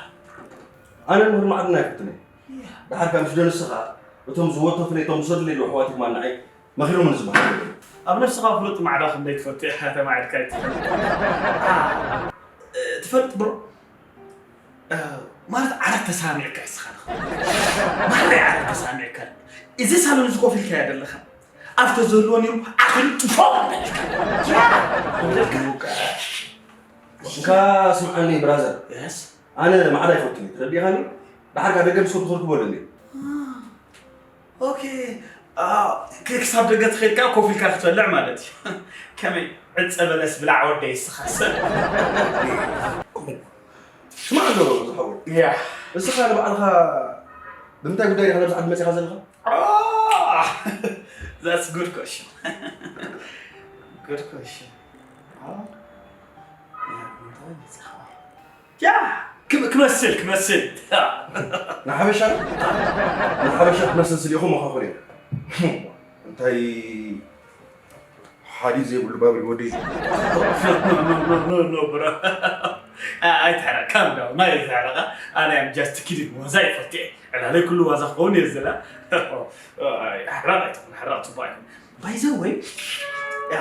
ኣነ ንምህር ማዕድና ኣይፈትን እየ። ያ ድሓር ካብ ምስ ደንስኻ እቶም ዝወተፉለይ እቶም ዝሰዱለይ ዶ ኣሕዋት ይማን ንዓይ መኺሮም ንዝበሃል። ኣብ ነብስኻ ፍሉጥ ማዕዳ ክንደይ ትፈቱ ኢኻ ተማዒድካ ኣይትፈልጥ። ትፈልጥ ብሮ፣ ማለት ዓራት ተሳሚዕካ እስኻ ማሕረይ ዓራት ተሳሚዕካ፣ እዚ ሳሎን እዚ ኮፍ ኢልካዮ ዘለኻ ኣብ ተዘልዎ ነይሩ ኣኽሊ ጥፎ ኣበልካ። እንካ ስምዓኒ ብራዘር፣ ኣነ ማዕዳ ይፈቱ እዩ፣ ተረዲኻኒ? ድሓር ካብ ደገ ምስ ወዲ ክርክቦ ኣለኒ። ኦኬ፣ ክሳብ ደገ ተኸድካ ኮፍ ኢልካ ክትበልዕ ማለት እዩ። ከመይ ዕፀ በለስ ብላዕ ወደይ እስኻ ሰብ። ስማዕ ኣሎ ዝሓወይ፣ ያ እስኻ ንባዕልኻ ብምንታይ ጉዳይ ኢኻ ናብዚ ዓዲ መፂኻ ዘለኻ? Ah, that's good question. Good question. ያ ክመስል ክመስል ንሓበሻ ንሓበሻ ክትመስል ስሊኹ መኻኹር እዮም። እንታይ ሓዲድ ዘይብሉ ባብል ወደይ። ኣይትሕረቅ፣ calm down፣ ኣይትሕረቅ። ኣነ I'm just kidding፣ ዋዛ ይፈትየ። ዕላለይ ኩሉ ዋዛ ክኸውን እየ ዝደላ። ሕራቕ ኣይትኹን፣ ሕራቕ ጽቡቕ ኣይኮን። By the way፣ ያ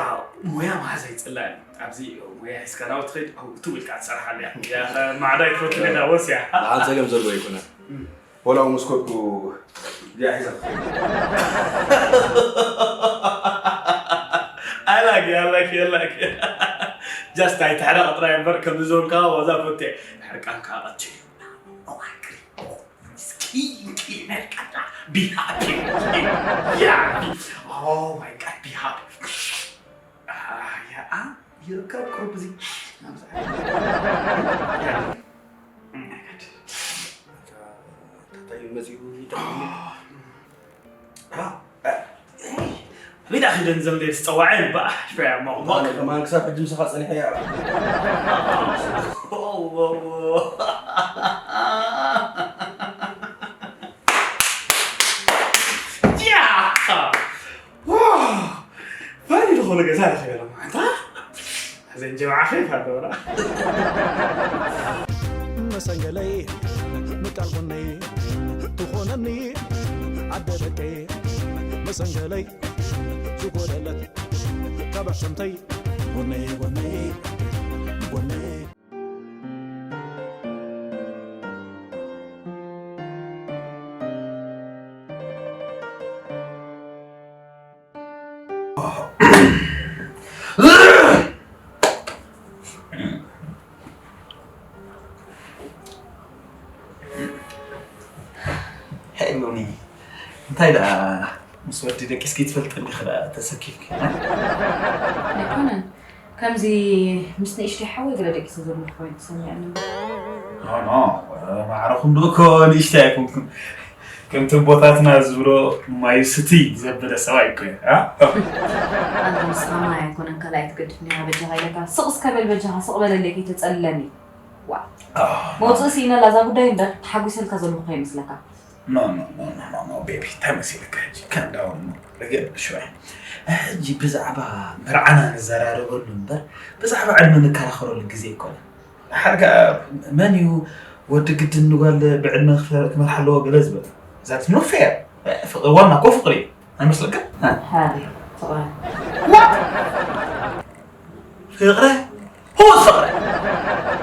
ሞያ መሓዝ ኣይጽላእን። ኣብዚ ሞያ ሒዝካ ናብኡ ትኸይድ፣ ኣው ትው ኢልካ ትሰርሓሉ እያ። ያ ማዕዳ ኣይትፈቱን እያ፣ ወስያ። ንዓን ጸገም ዘለዎ ኣይኮነን። ሆላው ምስ ኮድኩ እዚኣ ሒዛ። ኣላጊ ኣላጊ ኣላጊ። ጃስት ኣይትሕረቕ ጥራይ እምበር፣ ከምዚ ዝበልካ ዋዛ ፈትየ። ሕርቃንካ ቀትል። No angry. Skin, skin, be happy. Yeah. Oh my God, be happy. Ah, yeah, ah, ይርከብ ቅሩብ እዚ። ታታዩ መፂኡ ይጠቕመኒ። ቤዳ ኺደን ዘምደ ዝፀዋዐ ይበኣ። ኣነ ከማን ክሳብ ሕጂ ምሳኻ ፀኒሐ እያ። ፈኒ ዝኾነ ገዛ ረኸበሎም ኣንታ ዘንጀባዓ ኸይፍ ኣለውና መሰንገለይ ምቃል ጎነይ ትኾነኒ ዓደ ደቀይ መሰንገለይ ዝጎደለት ካብ ሕሰምተይ ጎነይ ጎነይ ጎነይ ሄይ ሎሚ እንታይ ደኣ ምስ ወዲ ደቂስኪ ትፈልጢ እንዲኺ ደኣ ተሰኪፍኪ? ኣይኮነን ከምዚ ምስ ንእሽተይ ሓወይ ገለ ደቂሰ ዘለኹ ኮይኑ ተሰሚዕኒ። ኖ ኖ ማዕረኹም ዶ እኮ ንእሽተይ ኣይኮንኩም። ከምቲ ኣቦታትና ዝብሎ ማይ ስትይ ዘበለ ሰብኣይ እኮ እየ። ኣንታ ንስኻ ማይ ኣይኮነን ካልኣይ ትገድፍ ኒራ በጃኻ ኢለካ ስቕ እስከ በል በጃኻ ስቕ በለለይ ከይተጸልለኒ። ዋ መውፅእ ስኢነላ እዛ ጉዳይ እምበር ተሓጒሰልካ ዘለኹ ከይመስለካ። ኖ ኖ ኖ ኖ ኖ ቤቢ እንታይ መሲልካ ሕጂ ከም ዳውን ርግእ ሽወ ሕጂ ብዛዕባ መርዓና ንዘራረበሉ እምበር ብዛዕባ ዕድመ ንከራኸረሉ ግዜ ኣይኮነን። ሓርጋ መን እዩ ወዲ ግድን ንጓል ብዕድመ ክመርሓ ኣለዎ ገለ ዝበል ዛት ኖ ፌር። ፍቅሪ ዋና እኮ ፍቅሪ እዩ ኣይመስለካ? ሓሪ ፍቅረ ፍቅረ ሁኡስ ፍቅረ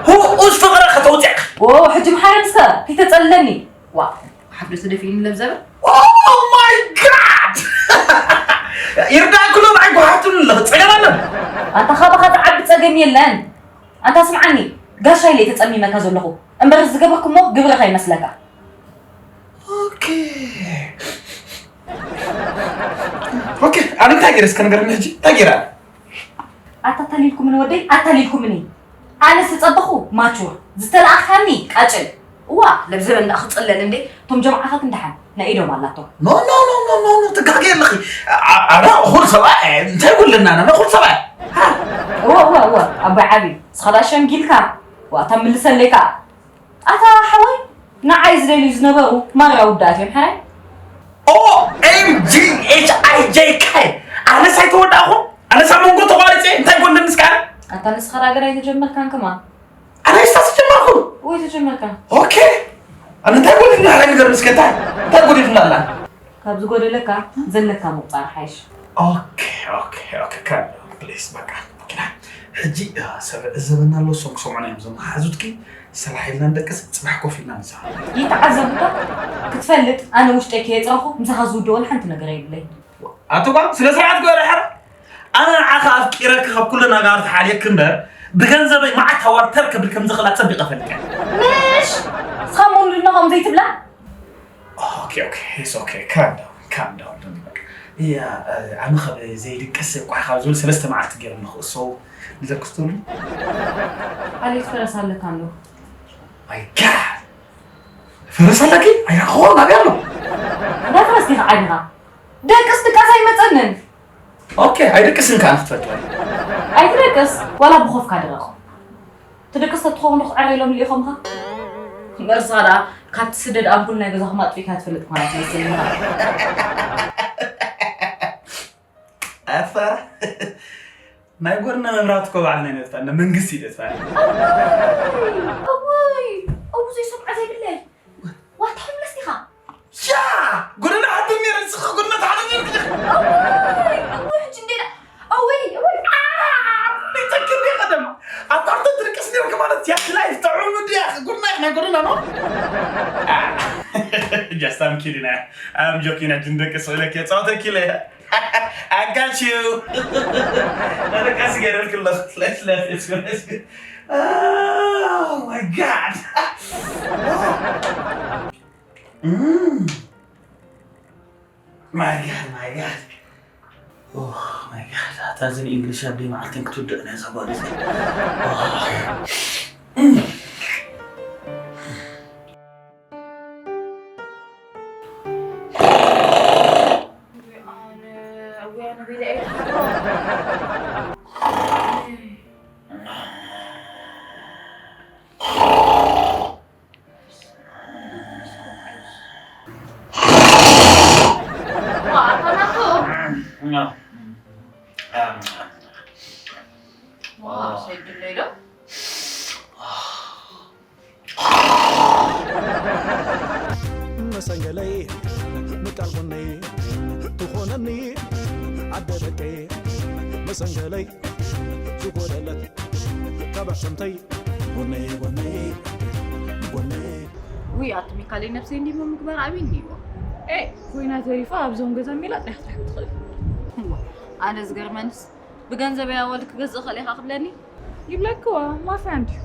ሁኡስ ፍቅረ ከተውፅዕካ ዎ ሕጂ ምሓረ ንስካ ከይተፀልለኒ ዋ ሓፍዶ ተደፊእኒ ለብዘበ Oh my God! ይርዳእኩ ዶ ንዓይ ጓሓቱን ኣለኹ ጸገም ኣሎ ኣንታ ካባኻ ዝዓቢ ጸገም የለን ኣንታ ስምዓኒ ጋሻ ኢለ ተጸሚመካ ዘለኹ እምበር ዝገበርኩሞ ግብሪ ከይመስለካ ኦኬ ኦኬ ኣነ እንታይ ገይረ እስከ ንገረኒ ሕጂ እንታይ ገይረ ኣታታሊልኩምኒ ወደይ ኣታሊልኩምኒ ኣነ ዝጸበኹ ማቹር ዝተለኣኻኒ ቃጭል እዋ ለብዘበን ደኣ ክጽለል እንዴ እቶም ጀምዓታት እንደሓን ናይ ኢዶም ኣላቶም ኖ ኖ ኖ ኖ ኖ ትጋገ ኣለኺ ኣረ እኹል ሰብኣይ እንታይ ይብለና ኣነ እኹል ሰብኣይ እወ እወ እወ ኣቦይ ዓቢ ንስኻ ደኣ ሸምጊልካ ዋታ ምልሰለይ ከኣ ኣታ ሓወይ ንዓይ ዝደልዩ ዝነበሩ ማራ ውዳት እዮም ሕራይ ኦኤምጂ ኤች ኣይ ጄ ካይ ኣነስ ኣይተወዳእኹ? ኣነስ ኣብ መንጎ ተቋሪፀ? እንታይ ጎንደ ምስካን? ኣታ ንስኻ ዳገር ኣይተጀመርካን ከማን። ኣነ ስታስ ጀመርኩ። ወይ ተጀመርካ? ኦኬ። ኣነ እንታይ ጎዲልና? ሓላይ ነገር ምስከ እንታይ እንታይ ጎዲልና ኣላ? ካብ ዝጎደለካ ዘለካ ምቁፃር ሓይሽ። ኦኬ፣ ኦኬ፣ ኦኬ። ካልም ዳውን ፕሊስ። በቃ ኦኬ። ሕጂ ሰብ እዘበና ኣሎ። ሶም ክሰምዑና እዮም። ዞም ሓዙትኪ ስራሕ ኢልና ንደቅስ፣ ፅባሕ ኮፍ ኢልና ንስሓ። ይተዓዘቡካ ክትፈልጥ፣ ኣነ ውሽጠይ ከየፅረኹ ምሳኻ ዝውድኦ ሓንቲ ነገር የብለይ። ኣቲ ጓል፣ ስነ ስርዓት ግበሪ ሓር። ኣነ ንዓኻ ኣፍቂረኪ ካብ ኩሉ ነጋር ተሓልየኪ እምበር፣ ብገንዘበይ መዓት ኣዋርድ ተር ክብል ከም ዝኽእል ኣጸቢቐ ፈሊጠ። ምሽ ስኻ ሙሉድና ከም ዘይትብላ። ኦኬ ኦኬ፣ it's okay, calm down, calm down, don't worry. እያ ኣነ ካብ ዘይድቅስ እኳ ካብ ዝብል ሰለስተ መዓልቲ ገይሩ ንኽእሶ ንዘክስትሉ። ኣሌት ፈረስ ኣለካ ኣሎ። My God! ፈረስ ኣለኪ? ኣይረኸቦ ናብያ ኣሎ። እንዳፈረስ ዲኻ ዓዲኻ? ደቅስ ድቃስ ኣይመጸንን። ኦኬ፣ ኣይደቅስን ከኣ ክትፈልጥዋ። ኣይትደቅስ፣ ዋላ ብኾፍካ ድረቕ። ትደቅስ ተትኸውን ዶ ክዕረ ኢሎም ልኢኾምኻ? መርሳ ደኣ ካብቲ ስደድ ኣምፑል ናይ ገዛኹም ኣጥፊእካ ትፈልጥ ማለት መስል ኢኻ። ኣፋ ናይ ጎርና መብራት እኮ ባዕልና ይነጥፋ፣ እና መንግስቲ ይነጥፋ። ኣዋይ! ኣዋይ! ኣብኡ ዘይሰምዖ ዘይብለይ። ዋታ ሆምለስ ዲኻ? ያ! ጎደና ሓድም ነይረ፣ ንስኻ ጎደና ተሓድም ነይርክ ዲኻ? ኣወይ! ኣወይ! ሕጂ እንዴ ዳ-፣ ኣወይ! ኣወይ! ኣ! ይጠቅም ዲኻ ደማ? ኣብ ካርቶን ትድቅስ ነይርክ ማለት እያ። ላይፍ ጥዑም እንዲ እያ። ጎደና ኢኻ፣ ናይ ጎደና ነው። Just, I'm kidding. I'm joking. I didn't ደቅስ ኢለክ እየ፣ ጸወተክ ኢለ እየ። I got you. ተደቃሲ ገይረልክ ኣለኹ። Let's laugh. Let's go. Let's go. Oh my God. Mm. My God, my God. Oh my God. ኣታ እዚ ንእንግሊሽ ኣብ ደይ መዓልተን ክትውድቕ ናይ እዛ ጓል እዚ። Oh. Mm. መሰንገለይ ምቃል ጎነይ ትኾነኒ ዓደ ደቀይ መሰንገለይ ዝጎደለት ካብ ኣሕሰምተይ ጎነይ ጎነይ ጎነይ። ውይ ኣቲ ሚካለይ ነብሰይ እንዲሞ ምግባር ኣበይ እንዲዎ? ኤ ኮይና ተሪፋ ኣብዞም ገዛ ሚላጥ ዳሕታሕ ትኽእል። እዋ ኣነ ዝገርመንስ ብገንዘበይ ኣዋልድ ክገዝእ ኽእል ኢኻ ክብለኒ? ይብለክዋ ማፍያ እንድዩ።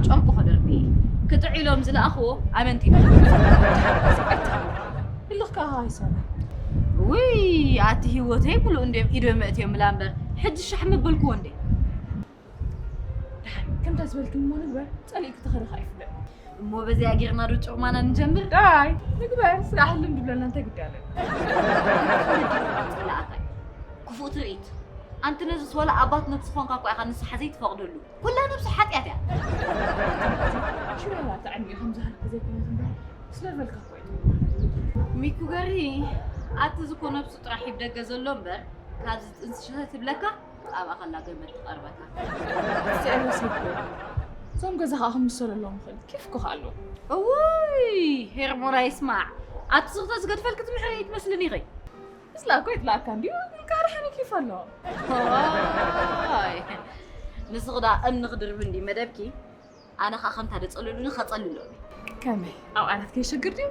ጨርቁ ከደርቢ ክጥዕ ኢሎም ዝለኣኽዎ ኣመንቲ። ህልኽ ከኣ ኣይሰራ። ውይ ኣቲ ህይወተይ ሙሉእ እንድዮም ኢዶም መእትዮም ምላ እምበር ሕጂ ሻሕ ምበልክዎ እንዴ። ደሓን ከምታ ዝበልክን እሞ ንግበር። ጸሊእኪ ተኸደኻ ኣይፍለጥ። እሞ በዚኣ ጌርና ዶ ጭርማና ንጀምር? ዳይ ንግበር። ስጋዕ ህልም ድብለና እንታይ ግዲ ኣለና? ጸላእካ እዩ። ክፉእ ትርኢት። ኣንቲ ነዚስ ዋላ ኣባት ነብሲ ኾንካ እኳ ኢኻ ንስሓ ዘይትፈቕደሉ። ኩላ ነብሱ ሓጢኣት እያ። ሽወላ ተዓሚኡ ከም ዝሃልኩ ዘይኮነት እምበር ስለ በልካ እኮ እዩ። ሚኩ ገርሂ፣ ኣቲ ዝኮ ነብሱ ጥራሕ ይብ ደገ ዘሎ እምበር ካብዚ ጥንሲ ሸተት ትብለካ ኣብኣ ከላ ገመድ ትቐርበካ። እስቲ ኣይመስልኩ። እዞም ገዛ ከዓ ክምሰለሎም ይኽእል። ኬፍ እኮ ከዓ ኣለዎ። እውይ ሄርሞራ ይስማዕ። ኣቲ ዝኽተ ዝገድፈልክ ትምሕሪ ይትመስልን ኢኺ። ምስላ እኮ ይጥላእካ እንዲዩ፣ ግን ከዓ ደሓን ኬፍ ኣለዎ። ኦይ፣ ንስኺ ደኣ እምኒ ክድርቢ እንዲ መደብኪ፣ ኣነ ከዓ ከምታ ደጸልሉኒ ከጸልሎም እየ። ከመይ? ኣብ ዓራት ከይሸግር ድዩ?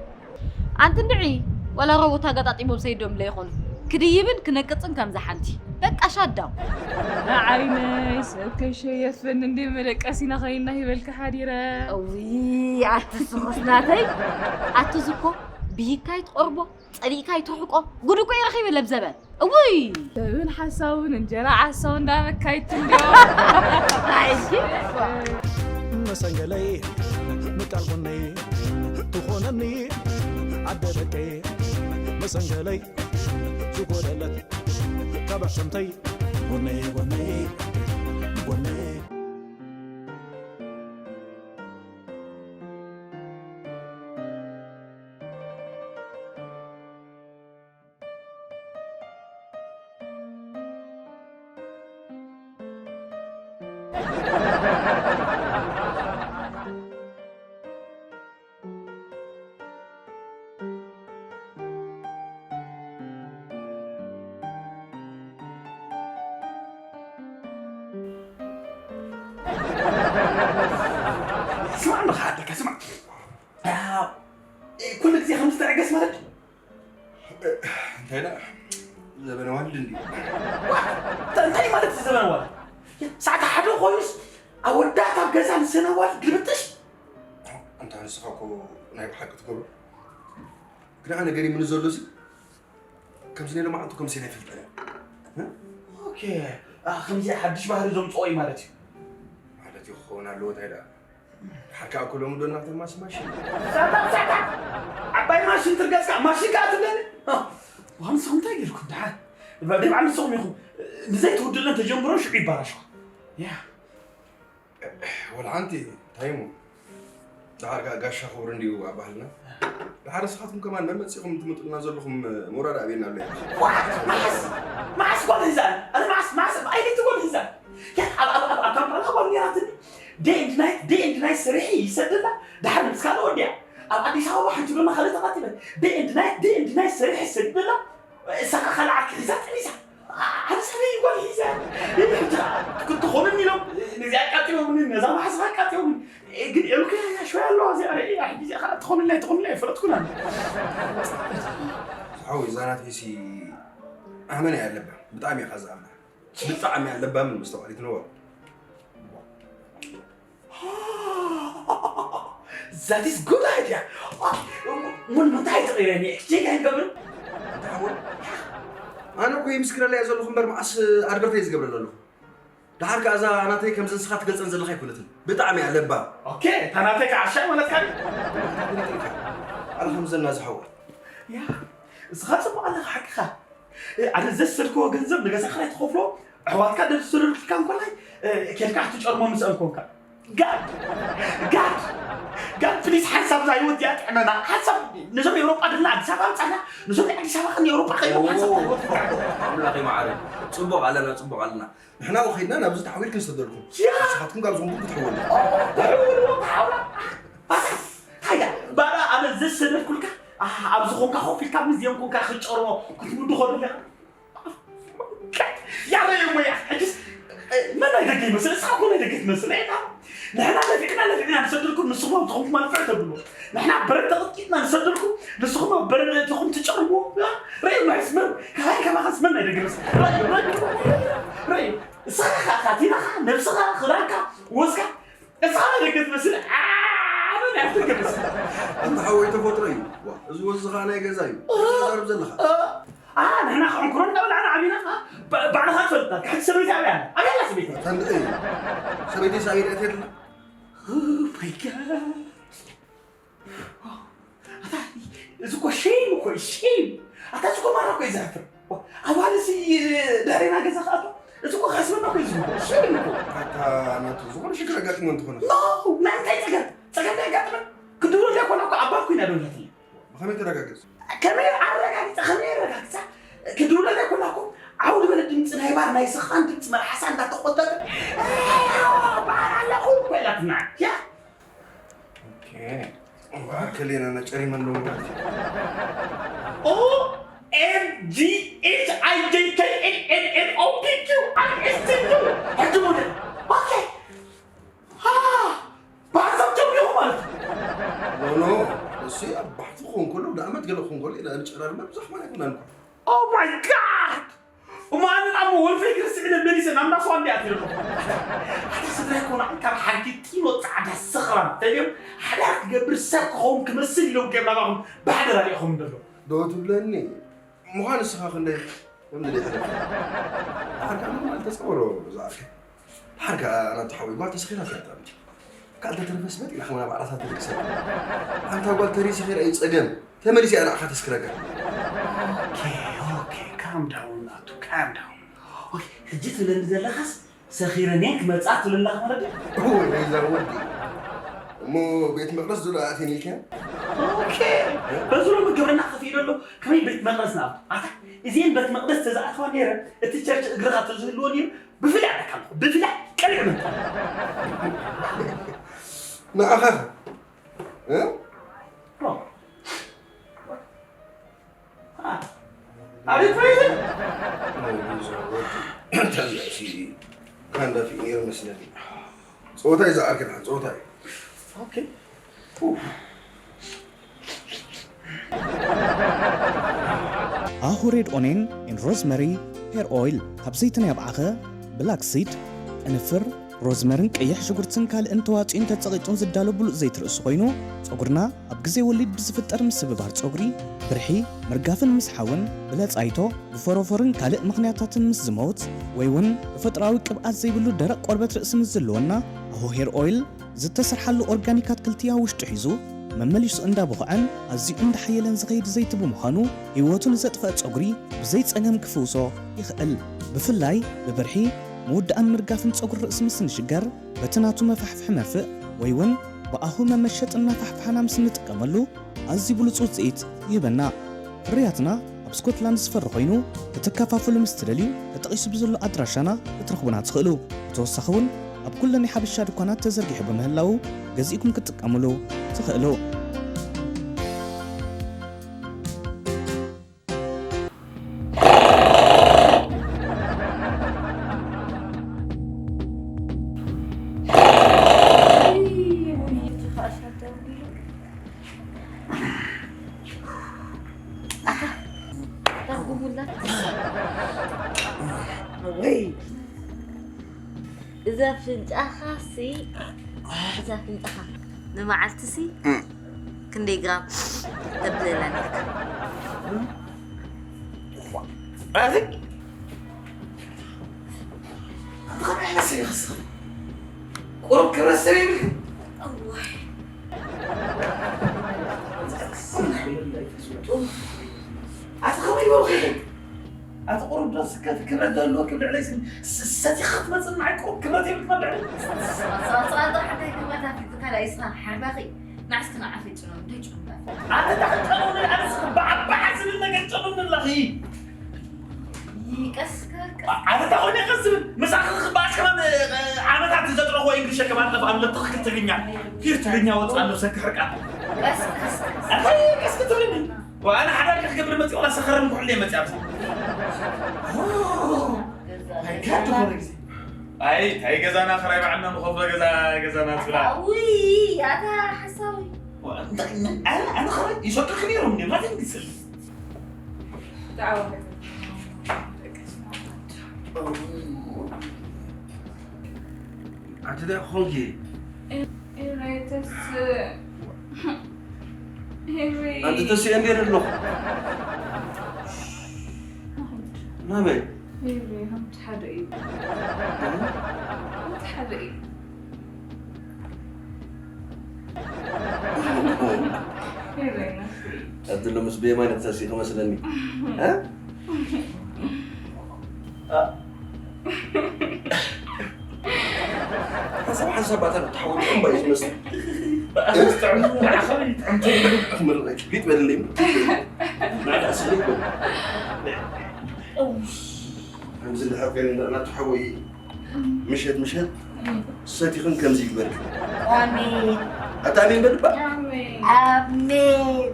ኣንቲ እንድዒ፣ ዋላ ሮቦት ኣጋጣጢሞም ሰይዶም ለይኾኑ። ክድይብን ክነቅጽን ከምዛ ሓንቲ። በቃ ሻዳው። ንዓይነይ ሰብ ከይሸየፈኒ እንደ መደቀሲና ኸይና ሂበልካ ሓዲረ። እውይ፣ ኣቲ ስኹስ ናተይ። ኣቲ ዝኮ ብይካይ ትቆርቦ። ጸሊእካ ይትርሕቆ ጉድ እኮ ይረኺብ ለብዘበን። እውይ! ሰብን ሓሳውን እንጀራ ዓሳው እንዳበካይት እንዲዮ። ኣይጂ። መሰንገለይ ምቃል ጎነይ ትኾነኒ ዓደ ደቀይ መሰንገለይ ዝጎደለት ካብ ኣሕሰምተይ ጎነይ ጎነይ ጎነይ። ስማዕ እንዶ ክሓተካ፣ ስማዕ። ኣዎ፣ ኩሉ ግዜ ከምዚ ትዕገስ ማለት ድዩ? እንታይ ደኣ፣ ዘበነ ዋልድ እንድዩ። ዋ፣ እንታይ ማለት እዩ ዘበነ ዋልድ? ሰዓት ሓደ ኮይኑስ ኣወዳት ኣብ ገዛ ንሰነ ዋልድ ግልብጥሽ? ኣንታ ንስኻ እኮ ናይ ብሓቂ ትገብሮ። ግን ኣነ ገሪሙኒ ዘሎሲ፣ ከምዚ ናይ ሎማዓንቲ ከምዚ ኣይፈልጠን እየ። እ? ኦኬ። ኣ፣ ከምዚ ሓድሽ ባህሪ ዘምጽኦ እዩ ማለት እዩ። ማለት እዩ ክኸውን ኣለዎ፣ እንታይ ደኣ? ድሓር ከኣ እኮ ሎሚ ዶ ናብታ ማሲ ማሽን? ሳታ፣ ሳታ! ዓባይ ማሽን ትርገጽካ፣ ማሽን ከኣ ትብለኒ? እ፣ ዋንስኹም እንታይ ጌርኩም ደሓን? ደይ በዓል ንስኹም ኢኹም። ንዘይትውድለን ተጀምሮ ሽዑ ይባላሽዋ። ያ። ወላ ሓንቲ፣ እንታይ እሞ? ደሓር ከኣ ጋሻ ክቡር እንድዩ ኣብ ባህልና። ደሓር ንስኻትኩም ከማን መን መጺኹም ትምጡልና ዘለኹም ሞራል ኣበየና ኣሎ። ዋት? መዓስ? መዓስ ጓል ሒዛ? ኣነ መዓስ፣ መዓስ? ኣይነቲ ጓል ሒዛ? ያ፣ ኣብ፣ ኣብ፣ ኣብ፣ ኣብ ካምፓላ ጓል ነይራትኒ። ደይ ኤንድ ናይት፣ ደይ ኤንድ ናይት ስርሒ ይሰደላ። ደሓር ምስ ካልእ ወዲያ። ኣብ ኣዲስ ኣበባ ሓንቲ ዶማ ካልእ ተቐቲለ። ደይ ኤንድ ናይት፣ ደይ ኤንድ ናይት ስርሒ ይሰደላ። እሳኻ ካልእ ዓርኪ ሒዛ ጠኒሳ። ሓደ ሰበይ ጓል ሒዛ። ክትኾንን ኢሎም ነዚ ኣቃጢሎምኒ፣ ነዛ ማሕሳ ኣቃጢሎምኒ። ግን ኤልኩ ያ ሽወያ ኣለዋ እዚኣ ርእያ። ሕጂ እዚኣ ከዓ ትኾንላ ኣይትኾንላ ኣይፈለጥኩን ኣነ። ሓወይ፣ እዛ ናተይሲ ኣመና እያ ኣለባ። ብጣዕሚ እያ ዝኣምና። ብጣዕሚ ኣለባምን መስተውዓሊትን እዋ። That is good idea። ምን ምንታይ ተቐይረኒ? ኤክስቼንጅ ኣይንገብርን? ኣንታ ሓወይ፣ ኣነ እኮ የምስክረላ እየ ዘለኹ እምበር መዓስ ኣድቨርታይዝ ዝገብረላ ኣለኹ። ደሓር ከኣ እዛ ናተይ ከምዚ ንስኻ ትገልጸን ዘለኻ ኣይኮነትን። ብጣዕሚ እያ ለባም። ኦኬ፣ እታ ናተይ ከዓ ዓሻ ማለትካ ድዩ? ኣነ ከም ዘና ዝሓወይ። ያ፣ እስኻ ጽቡቕ ኣለኻ ሓቅኻ። ኣነ ዘሰድክዎ ገንዘብ ንገዛ ክራይ ትኸፍሎ፣ ኣሕዋትካ ደድ ዝሰደድኩልካ እንኮላይ፣ እ፣ ኬድካ ክትጨርሞ ምስአን ኮንካ። ጋድ! ጋድ! ጋድ ፕሊስ ሓንሳብ እዛ ህይወት እዚኣ ጥዕመና። ሓንሳብ ነዞም ኤውሮጳ ድልና ኣዲስ ኣበባ ኣምጻና፣ ነዞም ናይ ኣዲስ ኣበባ ኸን ኤውሮጳ ኸይዶም ሓንሳብ እታ ህይወት ኣምላኸይ መዓረይ። ጽቡቕ ኣለና፣ ጽቡቕ ኣለና። ንሕና እኮ ኸይድና ናብዚ ተሓዊል ክንሰደልኩም። ያ! ንስኻትኩም ካብ ዝኾንኩም ክትሕወሉ። ኦ፣ ትሕውሉ፣ ትሓውላ። ኣታ፣ ታያ፣ ባራ ኣነ ዘሰደድኩልካ፣ ኣህ፣ ኣብ ዝኾንካ ኮፍ ኢልካ ምስዚኦም ኮንካ ክትጨርሞ ክትምዱ ኸዱ ኣለኻ። ያረይ እሞ ያ፣ ሕጅስ፣ መን ናይ ደገ ይመስል? እስኻ እኮ ናይ ደገ ትመስል። ኤታ፣ ንሕና ነፊዕና፣ ነፊዕና ንሰደልኩም፣ ንስኹም ኣብ ዝኾንኩም ኣልፍዕ ተብሉ። ንሕና በረድ ተቐጥቂጥና ንሰደልኩም፣ ንስኹም ኣብ በረድ እቲኹም ትጨርምዎ። ያ፣ ረይ እሞ ሕስመር፣ ካይ ከማኸስ መን ናይ ደገ ይመስል? ረይ፣ ረይ፣ ረይ፣ ረይ። እስኻ ኻቲናኻ፣ ነብስኻ፣ ኽዳንካ፣ ወዝካ፣ እስኻ ናይ ደገ ትመስል፣ ኣነ ናይ ኣፍሪካ ትመስል። ኣንታ ሓወይ ተፈጥሮ እዩ። ዋ፣ እዚ ወዚ ኸኣ ናይ ገዛ እዩ። እ፣ ተዛርብ ዘለኻ። እ፣ ኣ፣ ንሕና ከዕንኩሮ እንዳበላዕና ዓቢና፣ ኣ፣ ባ-፣ ባዕልኻ ትፈልጥ። ሕጂ ሰበይቲ ኣበይ ኣላ? ኣበይ ኣላ ሰበይቲ? ኣታ እንድዒ። ሰበይተይስ ኣበይ ደኣ ትሄድ ኣላ? Oh my God። ኣታ፣ እዚ እኮ ሼም እኮ እዩ፣ ሼም። ኣታ፣ እዚ እኮ ማራ እኮ እዩ ዘሕፍር። ኣዋልሲ ድሕሬና ገዛ ክኣቶ፣ እዚ እኮ ከስበና እኮ እዩ ዝብሎ፣ ሼም እኮ። ኣታ፣ ናቱ፣ ዝኾነ ሽግር ኣጋጢሙ እንትኾነ። ኖ፣ ናይ እንታይ ጸገም? ጸገም ናይ ኣጋጥመን? ክድውለለይ ኮና እኮ ኣባ እኮ ኢና ደውለትለይ። ብኸመይ ተረጋግጽ? ከመይ ኣረጋግጸ፣ ከመይ ኣረጋግጸ? ክድውለለይ ኮና እኮ፣ ዓው ዝበለ ድምጺ ናይ ባር፣ ናይ ስኻን ድምጺ መልሓሳ እንዳተቖጠጠ፣ "ኣይ፣ ኣዋ፣ በዓል ኣለኹ" እኮ ኢላትና። ያ። ኦኬ። እምበኣር ከሌና ነጨሪመን ዶ ማለት እዩ? ኦ ኤም ጂ ኤች ኣይ ጄ ኬ ኤል ኤም ኤን ኦ ፒ ኪው ኣር ኤስ ቲ ዩ። ሕጂ ሙሉእ። ኦኬ። ሃ! ብሓንሳብ ጀሚሩ ማለት እዩ። ኖ፣ ኖ። እሱ ኣብ ባሕቲ ክኸውን ከሎ፣ ንኣመት ገለ ክኸውን ከሎ፣ ኢና ንጨራርመ ብዙሕ ማለት ኣይኮነን እኮ። Oh my God! እሞ ኣነ ኣብ ወልፌ ክርስቲ ኢለ መሊሰ ናብ እንዳስዋ እንዲ ኣትዩ ኣለኹ። ኣታ ስድራይ ኮነ ካብ ሓንቲ ጢኖ ጻዕዳ ሰኽራም ተልዮም ሓዳር ክገብር ሰብ ክኸውን ክመስል ኢሎም ጌርና ባኹም ብሓደራ ሪኢኹም ደሎ። ዶ ትብለኒ? ምዃን ንስኻ ክንደይ ከም ዝደይ ተረፍ። ድሓር ከኣ ኖርማል ተጸወሮ ዝኣርክ። ድሓር ከኣ ናቱ ሓወይ ጓል ተሰኺራ ትያታ ብቻ። ካልተ ተረፈስ መጥ ኢላ ከማና ባዕላታ ትልቅሰ። ኣንታ ጓል ተሪሲ ኺራ እዩ ጸገም። ተመሊሲ ኣነ ኣኻ ተስክረካ። ኦኬ፣ ኦኬ፣ ካም ዳውን ናቱ፣ ካም ዳውን። ኦኬ፣ ሕጂ ትብለኒ ዘለኻስ ሰኺረን እየን ክመጽኣ ትብል ኣለኻ ማለት ድዩ? እወ፣ ነዛ ወዲ። እሞ ቤት መቕደስ ዘሎ ኣትን ኢልካ? ኦኬ፣ በዚ ሎሚ ግብርና ከፊኡ ኣሎ። ከመይ ቤት መቕደስ ንኣቱ? ኣታ፣ እዚኤን ቤት መቕደስ ተዝኣትዋ ነይረ፣ እቲ ቸርች እግርኻ ተዝህልዎ ነይሩ፣ ብፍላይ ኣለካ ኣለኹ፣ ብፍላይ ንዓኻ እ? ኣቤት ፍሬዘር! ተላሲ ካንዳ ፊት ነይሩ መስለኒ። ጸወታ እዩ ዝኣክል፣ ጸወታ እዩ። ኦኬ። ኣሁ ሬድ ኦኔን ኤን ሮዝመሪ ሄር ኦይል ካብ ዘይቲ ናይ ኣብዓኸ ብላክ ሲድ ቅንፍር ሮዝመርን ቀይሕ ሽጉርትን ካልእን ተዋፂኡን ተፀቒጡን ዝዳሎ ብሉፅ ዘይቲ ርእሲ ኮይኑ ፀጉርና ኣብ ግዜ ወሊድ ብዝፍጠር ምስብባር ፀጉሪ ብርሒ ምርጋፍን ምስሓውን ብለፃይቶ ብፎሮፎርን ካልእ ምኽንያታትን ምስ ዝመውት ወይ እውን ተፈጥራዊ ቅብኣት ዘይብሉ ደረቕ ቆርበት ርእሲ ምስ ዝህልወና ኣሁ ሄር ኦይል ዝተሰርሓሉ ኦርጋኒክ ኣትክልቲ ኣብ ውሽጡ ሒዙ መመሊሱ እንዳቦኽዐን ኣዝዩ እንዳሓየለን ዝኸይድ ዘይቲ ብምዃኑ ህይወቱ ንዘጥፈአ ጸጉሪ ብዘይ ጸገም ክፍውሶ ይኽእል። ብፍላይ ብብርሒ ምውዳእን ምርጋፍን ጸጉሪ ርእሲ ምስ ንሽገር በቲ ናቱ መፋሕፍሒ መርፍእ ወይ እውን ብኣሁ መመሸጥን መፋሕፍሓና ምስ ንጥቀመሉ ኣዝዩ ብሉጽ ውጽኢት ይህበና። ፍርያትና ኣብ ስኮትላንድ ዝፈሪ ኮይኑ ክትከፋፈሉ ምስ ትደልዩ ተጠቒሱ ብዘሎ ኣድራሻና ክትረኽቡና ትኽእሉ። ብተወሳኺ እውን ኣብ ኩለን ናይ ሓበሻ ድኳናት ተዘርጊሑ ብምህላዉ ገዚእኩም ክትጥቀምሉ ትኽእሉ። ወይ እዛ ፍንጫኻ ሲ እዛ ፍንጫኻ ንመዓልቲ ሲ ክንደይ ግራም ተብለላ ነርካ? ኣቲ ኣቲ ከመይ ዓይነት ሰብ ኢኺ? ቁሩብ ክብረት ሰብ የብልክን? ኣቲ ከመይ ይበልኹ? ኣቲ ቁሩብ ዶ ስከ ክብረት ዘለዎ ክብሪ ዕለይ ስኒ ሰቲኻ ክትመጽእ ንዓይ ቁሩብ ክብረት የብልክን ኣብ ልዕለይ? ኣቲ እንታይ ክትጨኑኒ ኣነ ስኽ በዓባዓ ዝብል ነገር ጨኑኒ ኣለኺ። ኣነ እንታይ ኮይነ ከ ዝብል ምሳኺ ክበኣስ ከማን ዓመታት ዘጥረኽዎ እንግሊሽ ከማን ጠፍኣ ኣሎ ትኽክል ትግርኛ ፊር ትግርኛ ወፅኣ ኣሎ ሰክሕርቃ ኣቲ ቀስ ክትብልኒ ኣነ ሓዳር ክገብር መፅእ ዋላ ሰኸረን ኩሕል እየ መፅእ ኣብዚ ኣይ እንታይ ገዛና ክራይ ባዕልና ንኸፍሎ ገዛ ገዛና ትብላ ውይ ኣታ ሓሳዊ ኣነ ኸረ ይሰዱልክ ነይሮም እንዲ ናተይ እንግስል ኣንቲ እንታይ ክኾንኪ ኣንቲ ተስእ እንዴ ኣለኹ ናበይ ሓደ እዩ ሓደ እዩ ኣቲ ሎምስ ብየማይ ንክተሲ ክመስለኒ ሓሳብ ሓንሳብ ባታ ተሓወጥኩም ባይ ዝመስል ቢጥ በልለይ ከምዚ እንድሕር ኮይነ እንዳና ተሓወይ ምሸት ምሸት ሰቲኽን ከምዚ ይግበርክን ኣሜን ኣታ ኣሜን በልባ ኣሜን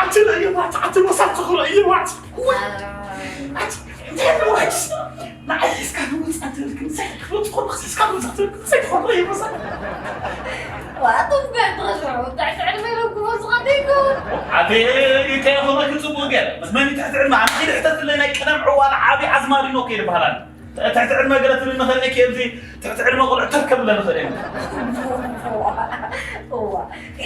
ኣቲ ለየዋት ኣቲ መሳት ትኽሮ እየዋት ኣቲ እንታይ ለዋት ንዓይ ሒዝካ ንወፃ ትብል ግን ዘይትኽሮ ዝኾነ ሒዝካ ንወፃ ትብል ግን ዘይትኽሮ እየዋት ዋቱ ገርተሾ እንታይ ትዕድመ ለጉቦ ዝኸደይኩ ኣቲ እንታይ ኾነ ክፅቡቅ ገር ምስ መን ትሕትዕድመ ኣንቲ ድሕተትለይ ናይ ቀደም ዕዋል ዓቢ ኣዝማሪኖ ከይድ በሃላል ትሕቲ ዕድመ ገለ ትብል ንኽእል እየ ኣብዚ ትሕቲ ዕድመ ቆልዑ ተር ከብለ ንኽእል እየ እዋ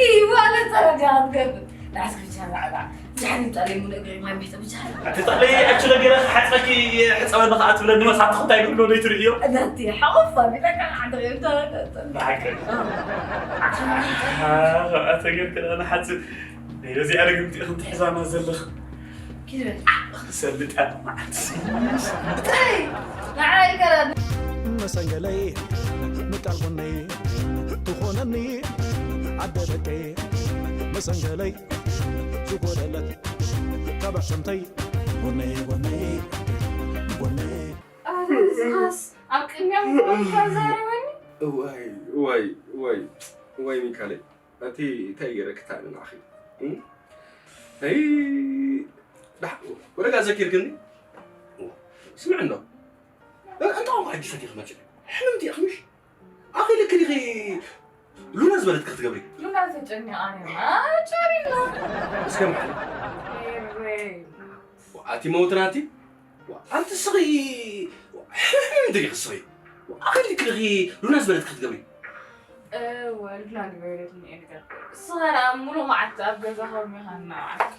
እዋ ለፀረጃ ክትገብር ንዓስ ክብቻ ዛዕባ ጃኒ ጠለይ ሙሉ እግሪ ማይ ሚሕጠ ብቻ እቲ ጠለይ ኣችለ ገለ ክሓፀኪ ሕፀበኒ ከዓ ትብለኒ መሳትኹ እንታይ ክብሎ ደይ ትርእዮ ነቲ ሓቑፋ ቢጠቃ ሓደ ገይርታ ተገርክ ንሓፅብ ነዚኣ ርግምቲ ኢኽን ትሕዛና ዘለኽ ክሰልጣ መዓልቲ እንታይ ንዓይ ከረን መሰንገለይ ምቃል ጎነይ ትኾነኒ ኣደ ደቀይ መሰንገለይ ዝጎደለት ካብ ኣሸምተይ ጎነይ ጎነይ ጎነይ ኣረ ንስኻስ ኣብ ቅድሚኦም ኮይንካ ዛረበኒ። እዋይ እዋይ እዋይ እዋይ ሚካለይ ኣቲ እንታይ ገይረክታ ንዓኺ? እም? ኣይ ዳሕ ወደጋ ዘኪርክኒ? ስምዕ እንዶ እንታይ ቋንቋ ሕጂ ሰቲኺ መፂ? ሕምምቲ ኢኺ ምሽ? ኣኺ ልክ ዲኺ ሉና ዝበለትኪ ክትገብሪ? ሉና ተጨኒቓ ነይራ። ኣጫሪና። እስከ መሓል። ኤረይ። ኣቲ መውትናቲ ኣንቲ ስኺ ሕምም ድሪኺ ስኺ ኣኸሊ ክልኺ ሉና ዝበለት ክትገብሪ እወ ሉና ዝበለት ንኤ ነገር ስኻ ደኣ ሙሉ መዓልቲ ኣብ ገዛ ኮርሚኻ እናውዓልካ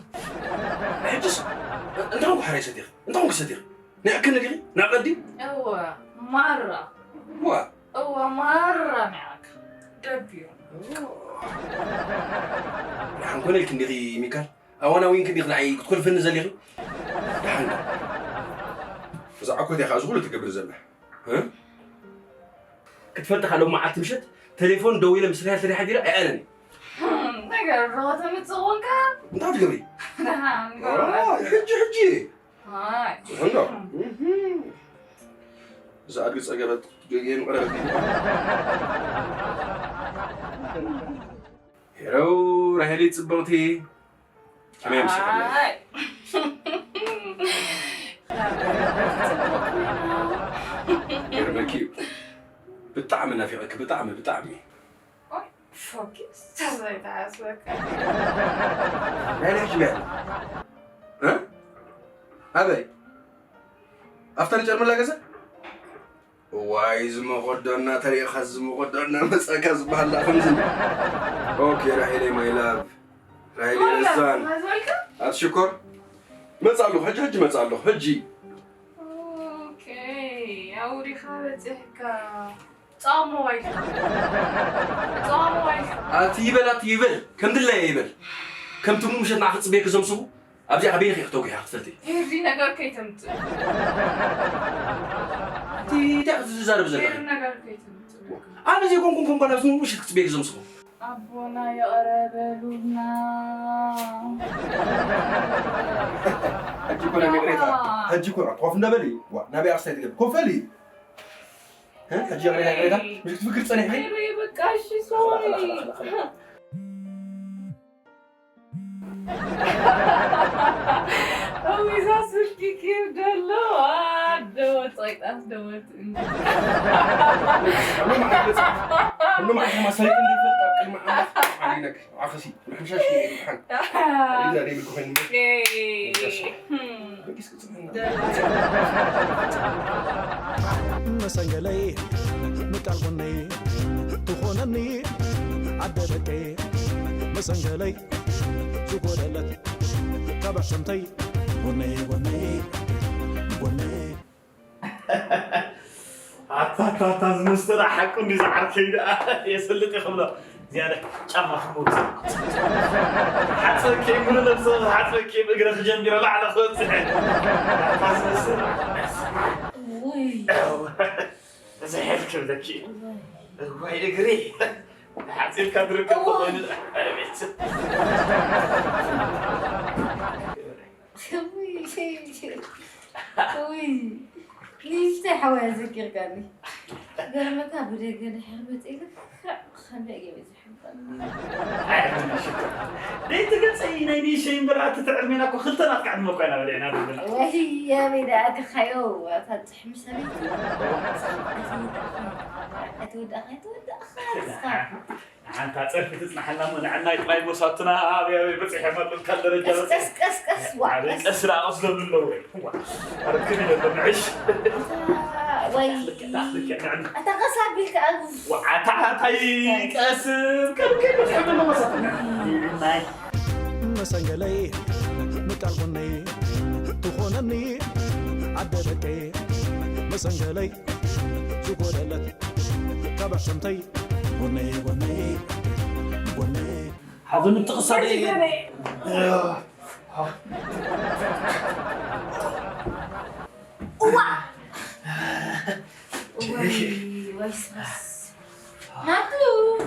ሕጅስ እንታይ ኮንኩ ሓራይ ሰቲኺ እንታይ ኮንኩ ሰቲኺ ናይ ኣክል ነጊኺ ናብ ቀዲ እወ ማራ ዋ እወ ማራ ናይ ኣካ ደቢሩ ሓንኮነ ኢልክ እንዲኺ ሚካል ኣዋናዊን ክንዲ ክልዓይ ክትኮልፍኒ ዘሊኺ ደሓን እዛ ዓኮት እያ ከዓ ዝኩሉ ትገብር ዘላ ክትፈልጥኻ ሎም መዓልቲ ምሸት ቴሌፎን ደዊለ ምስ ሪያ ስሪሓ ዲራ ኣይኣነኒ ነገር ዶ ተምፅእ ኮንካ እንታይ ትገብሪ ሕጂ ሕጂ እንዶ እዛ ኣድጊ ፀገበት ገጌን ቀረበት ሄረው ራሄሊ ፅብቕቲ ከመይ ኣምሲኽለይ? ይገርመኪ እዩ ብጣዕሚ ናፊቐኪ ብጣዕሚ ብጣዕሚ። ፎኪስ ተዘይተሓስበካ። ናይ ናይ ሕጂ መያዝ እ ኣበይ ኣብታ ንጨርመላ ገዛ እዋይ ዝመቆዶና ተሪእኻ ዝመቆዶና መፃካ ዝበሃል ዳኣ ከምዚ ኦኬ ራሄለይ my love ራሄለይ ረዛን ኣቲ ሽኮር መፃ ኣለኹ ሕጂ ሕጂ መፃ ኣለኹ ሕጂ ኦኬ ኣውሪኻ በፂሕካ ፃሞ ዋይልካ ፃሞ ዋይልካ ኣቲ ይበል ኣቲ ይበል ከም ድላየ ይበል ከምቲ ሙምሸት ንዓ ክፅበየ ክዘምስኹ ኣብዚኣ ከበይኺ ክተጉ ኢኻ ክትፈልጢ። ሄሪ ነገር ከይተምጽእ። እቲ እንታይ ክትዛረብ ዘለኺ? ሄሪ ነገር ከይተምጽእ። ኣነ ዘይኮንኩ እንኳን ጓል ኣብዚ ምሽት ክትጽበይ ክዘምስኹ። ኣቦና ይቕረ በሉና። ሕጂ እኮ ናይ ይቕሬታ ሕጂ እኮ ኮፍ እንዳበሊ ዋ ናበይ ኣስታይ ትገቢ ኮፍ በሊ። ሕጂ ይቕሬታ ይቕሬታ ምሽ ክትፍክር ጸኒሕኪ። ሄሪ በቃ እሺ ሶሪ። እዛ ስልኪ ኪር ደሎ ኣደወ ፀይጣት ደወልት እንዲ ኩሉ መዓልቲ መሳይቅ እንደይፈልጥ ኣብ ቅድሚ ኣምላኽ ዓሊነክ ዓኸሲ ምሕምሻሽ ድሓን ኢዛ ደይብል ክኾይን እምበር መሰንገለይ ምቃል ጎነይ ትኾነኒ ዓደ ደቀይ መሰንገለይ ዝጎደለት ካብ ኣሸምተይ ጎነይ ጎነይ ጎነይ ኣታታታ ዝምስተራ ሓቁ እንዲ ዝዓርከይ ደኣ የሰልጥ ይኽብሎ ዝያዳ ጫማ ክመውፅእ ሓፀብ ከይምሉ ነብሰ ሓፀብ ከይም እግረ ክጀምቢረ ላዕለ ክወፅሐ ኣታ ዝምስተራ ውይ እዚ ሄድ ክብለኪ እዋይ እግሪ ሓፂልካ ድርቅብ ኮይኑ ኣቤት ውይ ንእሽተይ ሓወያ ዘኪርካኒ ገርመካ ብደገ ድሕር መፅኢልካ ከመይ ገበ ዝሕበኒ ደይቲ ገፀይ ናይ ንእሸይ እምበር ኣቲ ትዕድሜና እኮ ክልተ ናትካ ዕድመ እኮ ኢና በሊዕና ዘለና ወይ ኣበይ ደኣ ኣቲኻዮ ኣታ ፅሕሚ ሰበይቲ ንስኻ እኮ ኣይተወዳእኻን ኣይተወዳእኻ ኣይተወዳእኻ ንስኻ ሓንታ ፀርፊ ትፅናሓልና እሞ ንዕናይ ጥራይ መሳቱና ኣበይ ኣበይ በፂሐ መጥልካል ደረጃ በፂሐ ቀስቀስቀስቀስ ዋ ኣበይ ቀስ ቀስ ደኣ ቀስ ዘብሉ ኣለዉ ኣርክብ ኢለ ምዕሽ ወይ ኣታ ቀስ ኣቢልካ ኣታ ኣታይ ቀስ ከም ከም በፅሐ መሳቱና ንዕናይ መሰንገለይ ምቃል ጎነይ ትኾነኒ ዓደ ደቀይ መሰንገለይ ዝጎደለት ካብ ኣሸምተይ ጎነይ ጎነይ ጎነይ ሓዚ ምትቕሳደይ እዋ ወይ ስስ ናቱ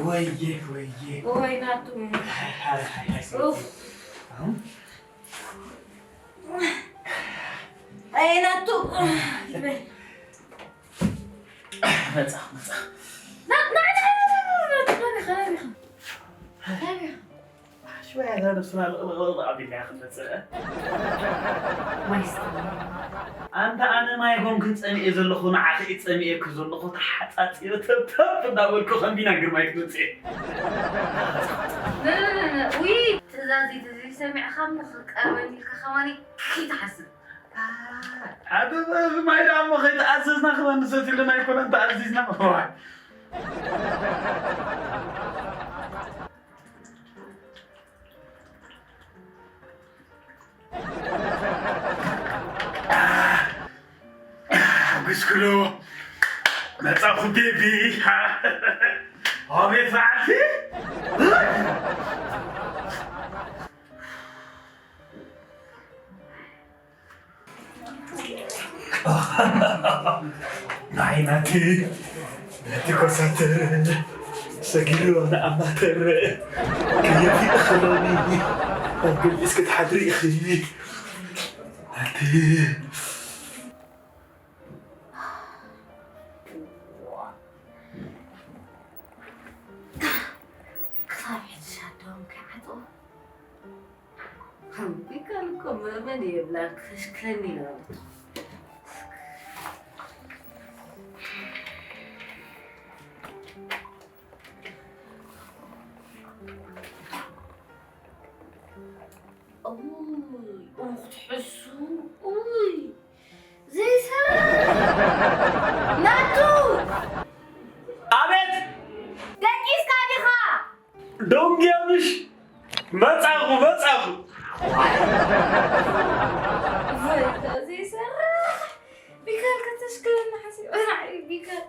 ወየ ወየ ወይ ናቱ ሓይ ሓይ ሓይ ኡፍ መጻ መጻ ናቢኻ ናቢኻ ናቢኻ ሽወያ ነብስና ልቕልቕልቕ ኣቢልና ክትመፅእ። ኣንታ ኣነ ማይ ኮንኩ ፀሚኤ ዘለኹ፣ ንዓኺ እዩ ፀሚኤ ዘለኹ፣ ተሓፃፂረ ተብተብ እንዳበልኩ ከምቢና ግርማይ ክትመፅእ። ውይ ትእዛዝ እዩ ተዘይሰሚዕካ እሞ ክቀርበኒ ኢልካ ከማኒ ከይትሓስብ። ኣበበ ማይ ደኣ እሞ ከይተኣዘዝና ክበንሰት ኢልና ኣይኮነን ተኣዚዝና። ሓጉስክሎ መጻኹ ቤቢ። ኣቤት በዓልቲ። ንዓይ ናቲ ነቲ ኮሳተር ሰጊሩ ንኣማተር ከየፊእኽሎኒ ኣብ ግልዒ እስኪ ትሓድሪ ኢኺ ናቲ። ክሳብ ሕጂ ሻዳውን ከይዓጠው። ቢካል እኮ መእመን የብላን ክፈሽክለኒ ይነበረት። ኡይ ኡይ ክትሕሱ ኡይ ዘይሰ ናቱ ኣቤት ደቂስካ ዲኻ? ዶንግያ ምሽ መጻኹ መጻኹ። ዘይሰርሕ ቢካል ከተሽክለና ሓሲብ ራዒ ቢካል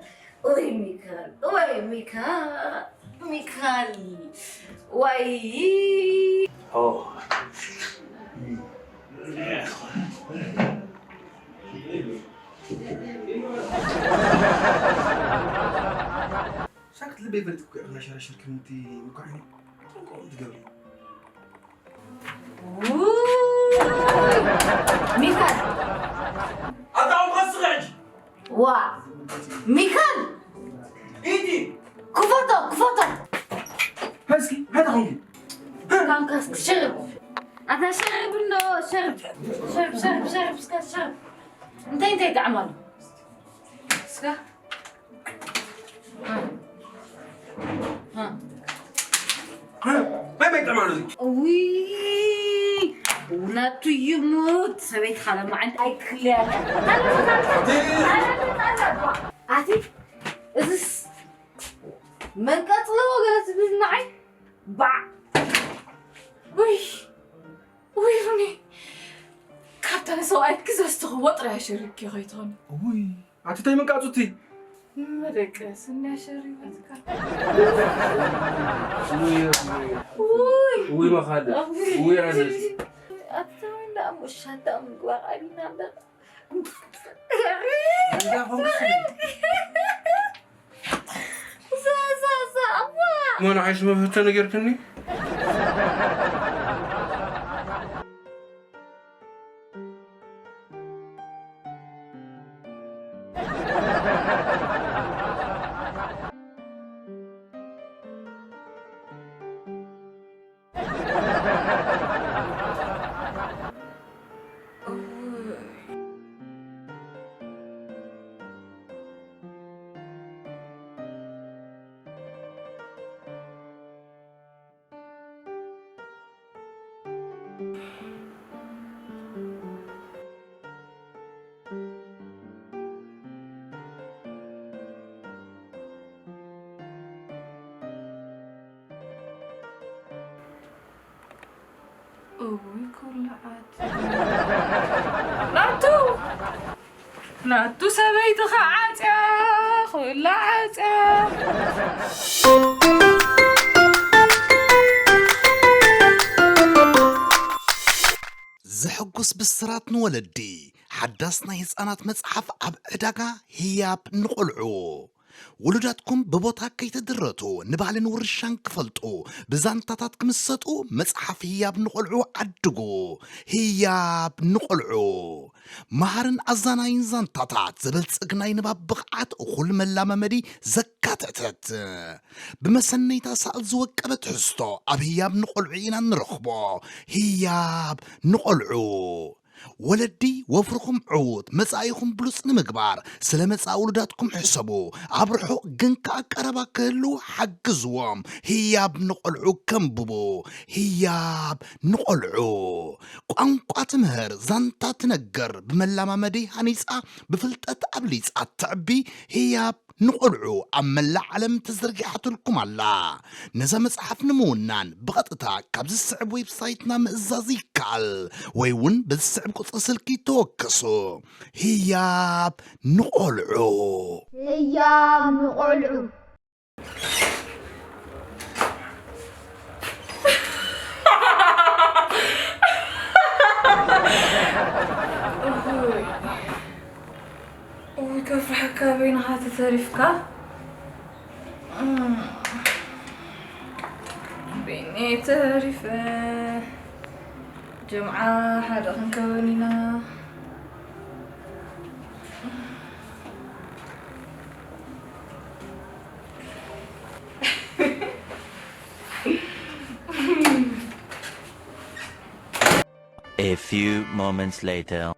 ወይ ሚካል ወይ ሚካል ሚካል ወይ ኦ ሳክት ልበይ ፈሊጥኩ እኮ ኢኺ ሸረሸር ከምቲ ምኳዕ እዩ። ጥንቆቕ ትገብሪ። ውይ! ሚካል! ኣታ ኣውቃ ስኺ ሕጂ። ዋ! ሚካል! ኢቲ! ክፈቶ፣ ክፈቶ! እስኪ፣ እንታይ ተኾንኪ? ካንካ እስኪ ሸርብ። ኣታ ሸርብ እንዶ፣ ሸርብ። ሸርብ፣ ሸርብ፣ ሸርብ፣ እስከ ሸርብ። እንታይ፣ እንታይ ጣዕማ ኣሎ? እስከ መመይ ጥዕማ ነው? ውይ፣ እውነቱ ይሙት፣ ሰበይትኻ ለማዓንቲ ኣይክልያካ። ኣቲ፣ እዝስ መንቀጽሎ ገለ ትብል ንዓይ? ባዕ። ውይ፣ ውይ፣ ሩኒ፣ ካብታ ንሰብኣይኪ ዘስትኽዎ ጥራይ ኣሸሪኪ ከይትኾኒ። ውይ፣ ኣቲ እንታይ ምንቃጹ እቲ? መደቀስ እንዳ ሸሪበትካ። ውይ፣ ውይ፣ ውይ። ውይ፣ መኻድም። ውይ፣ ውይ፣ ኣነስ። ኣቲ እንታይ እንዳ እሞ ሻዳ ምግባር ኣቢና ኣለና። እንዳ ኾንክስ። እዛ፣ እዛ፣ እዛ፣ እዋ። ማ ንዓይስ መፍትሒ ነጊርክኒ? እውይ ኩሉ ዓጽያ። ናቱ! ናቱ ሰበይትኻ ዓጽያ፣ ኩላ ዓጽያ። ዘሐጉስ ብስራት ንወለዲ። ሓዳስ ናይ ህጻናት መጽሓፍ ኣብ ዕዳጋ ህያብ ንቖልዑ። ውሉዳትኩም ብቦታ ከይተድረቱ ንባህልን ውርሻን ክፈልጡ ብዛንታታት ክምሰጡ መጽሓፍ ህያብ ንቖልዑ ዓድጉ። ህያብ ንቖልዑ። መሃርን ኣዛናይን ዛንታታት፣ ዘበልጽግ ናይ ንባብ ብቕዓት፣ እኹል መላማመዲ ዘካተተት። ብመሰነይታ ሳእል ዝወቀበ ትሕዝቶ ኣብ ህያብ ንቖልዑ ኢና ንረኽቦ። ህያብ ንቖልዑ። ወለዲ፣ ወፍርኹም ዕዉት፣ መጻኢኹም ብሉጽ ንምግባር፣ ስለ መጻኢ ውሉዳትኩም ሕሰቡ። ኣብ ርሑቕ ግን ከኣ ቀረባ ክህልዉ ሓግዝዎም። ህያብ ንቖልዑ ከንብቡ። ህያብ ንቖልዑ። ቋንቋ ትምህር፣ ዛንታ ትነግር፣ ብመላማመዲ ሃኒጻ፣ ብፍልጠት ኣብሊጻ ተዕቢ። ህያብ ንቖልዑ ኣብ መላእ ዓለም ተዘርጊሓትልኩም ኣላ። ነዛ መጽሓፍ ንምውናን ብቐጥታ ካብ ዝስዕብ ዌብሳይትና ምእዛዝ ይከኣል፣ ወይ እውን በዝስዕብ ቁጽሪ ስልኪ ተወከሱ። ህያብ ንቖልዑ። ህያብ ንቖልዑ። እውይ፣ ከፍርሐካ በይንኻ ተተሪፍካ። እም፣ በይነይ ተሪፈ። ጀምዓ ሓደ ክንከውን ኢና። A few moments later.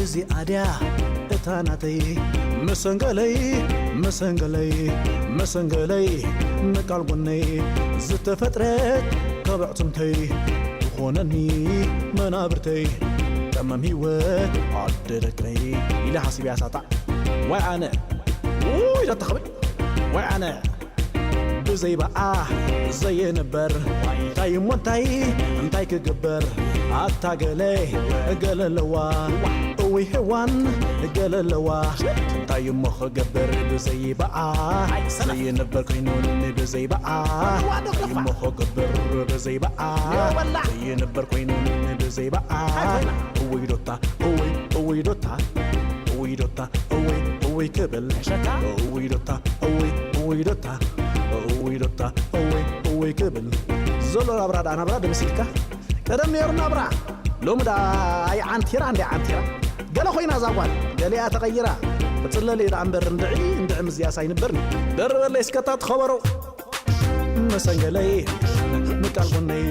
እዚኣ ድያ እታ ናተይ መሰንገለይ፣ መሰንገለይ፣ መሰንገለይ፣ ንቃል ጎነይ ዝተፈጥረት ካብ ኣዕጽምተይ ትኾነኒ መናብርተይ፣ ቀመም ህይወት ኣደለተይ ኢለ ሓሲብ እያ ሳጣ። ዋይ ኣነ፣ ውይ፣ ዳተኸበይ፣ ዋይ ኣነ። ብዘይ በኣ ዘየንበር፣ እንታይ እሞ እንታይ፣ እንታይ ክግበር? ኣታ ገለ፣ ገለ ኣለዋ፣ እውይ ሄዋን፣ ገለ ኣለዋ። እንታይ እሞ ክገብር ብዘይ በኣ ዘየንበር ኮይኑ፣ ብዘይ በኣ እንታይ እሞ ክገብር ብዘይ በኣ ዘየንበር ኮይኑ፣ ብዘይ በኣ። እውይ ዶታ፣ እውይ፣ እውይ ዶታ፣ እውይ ዶታ፣ እውይ፣ እውይ ክብል። እውይ ዶታ፣ እውይ፣ እውይ ዶታ፣ እውይ ዶታ፣ እውይ፣ እውይ ክብል። ዘሎ ናብራ ደኣ ናብራ ደምሲልካ። ቀደም ነይሩ ናብራ። ሎሚ ደኣ ኣይ ዓንቲራ እንደ ዓንቲራ። ገለ ኮይና እዛ ጓል፣ ገሊኣ ተቐይራ። ክጽለል እየ ደኣ እምበር እንድዒ፣ እንድዒ ምስዚኣስ ኣይንበርን። ደርበለይ እስከ እታ ትኸበሮ። መሰንገለይ፣ ምቃል ጎነይ፣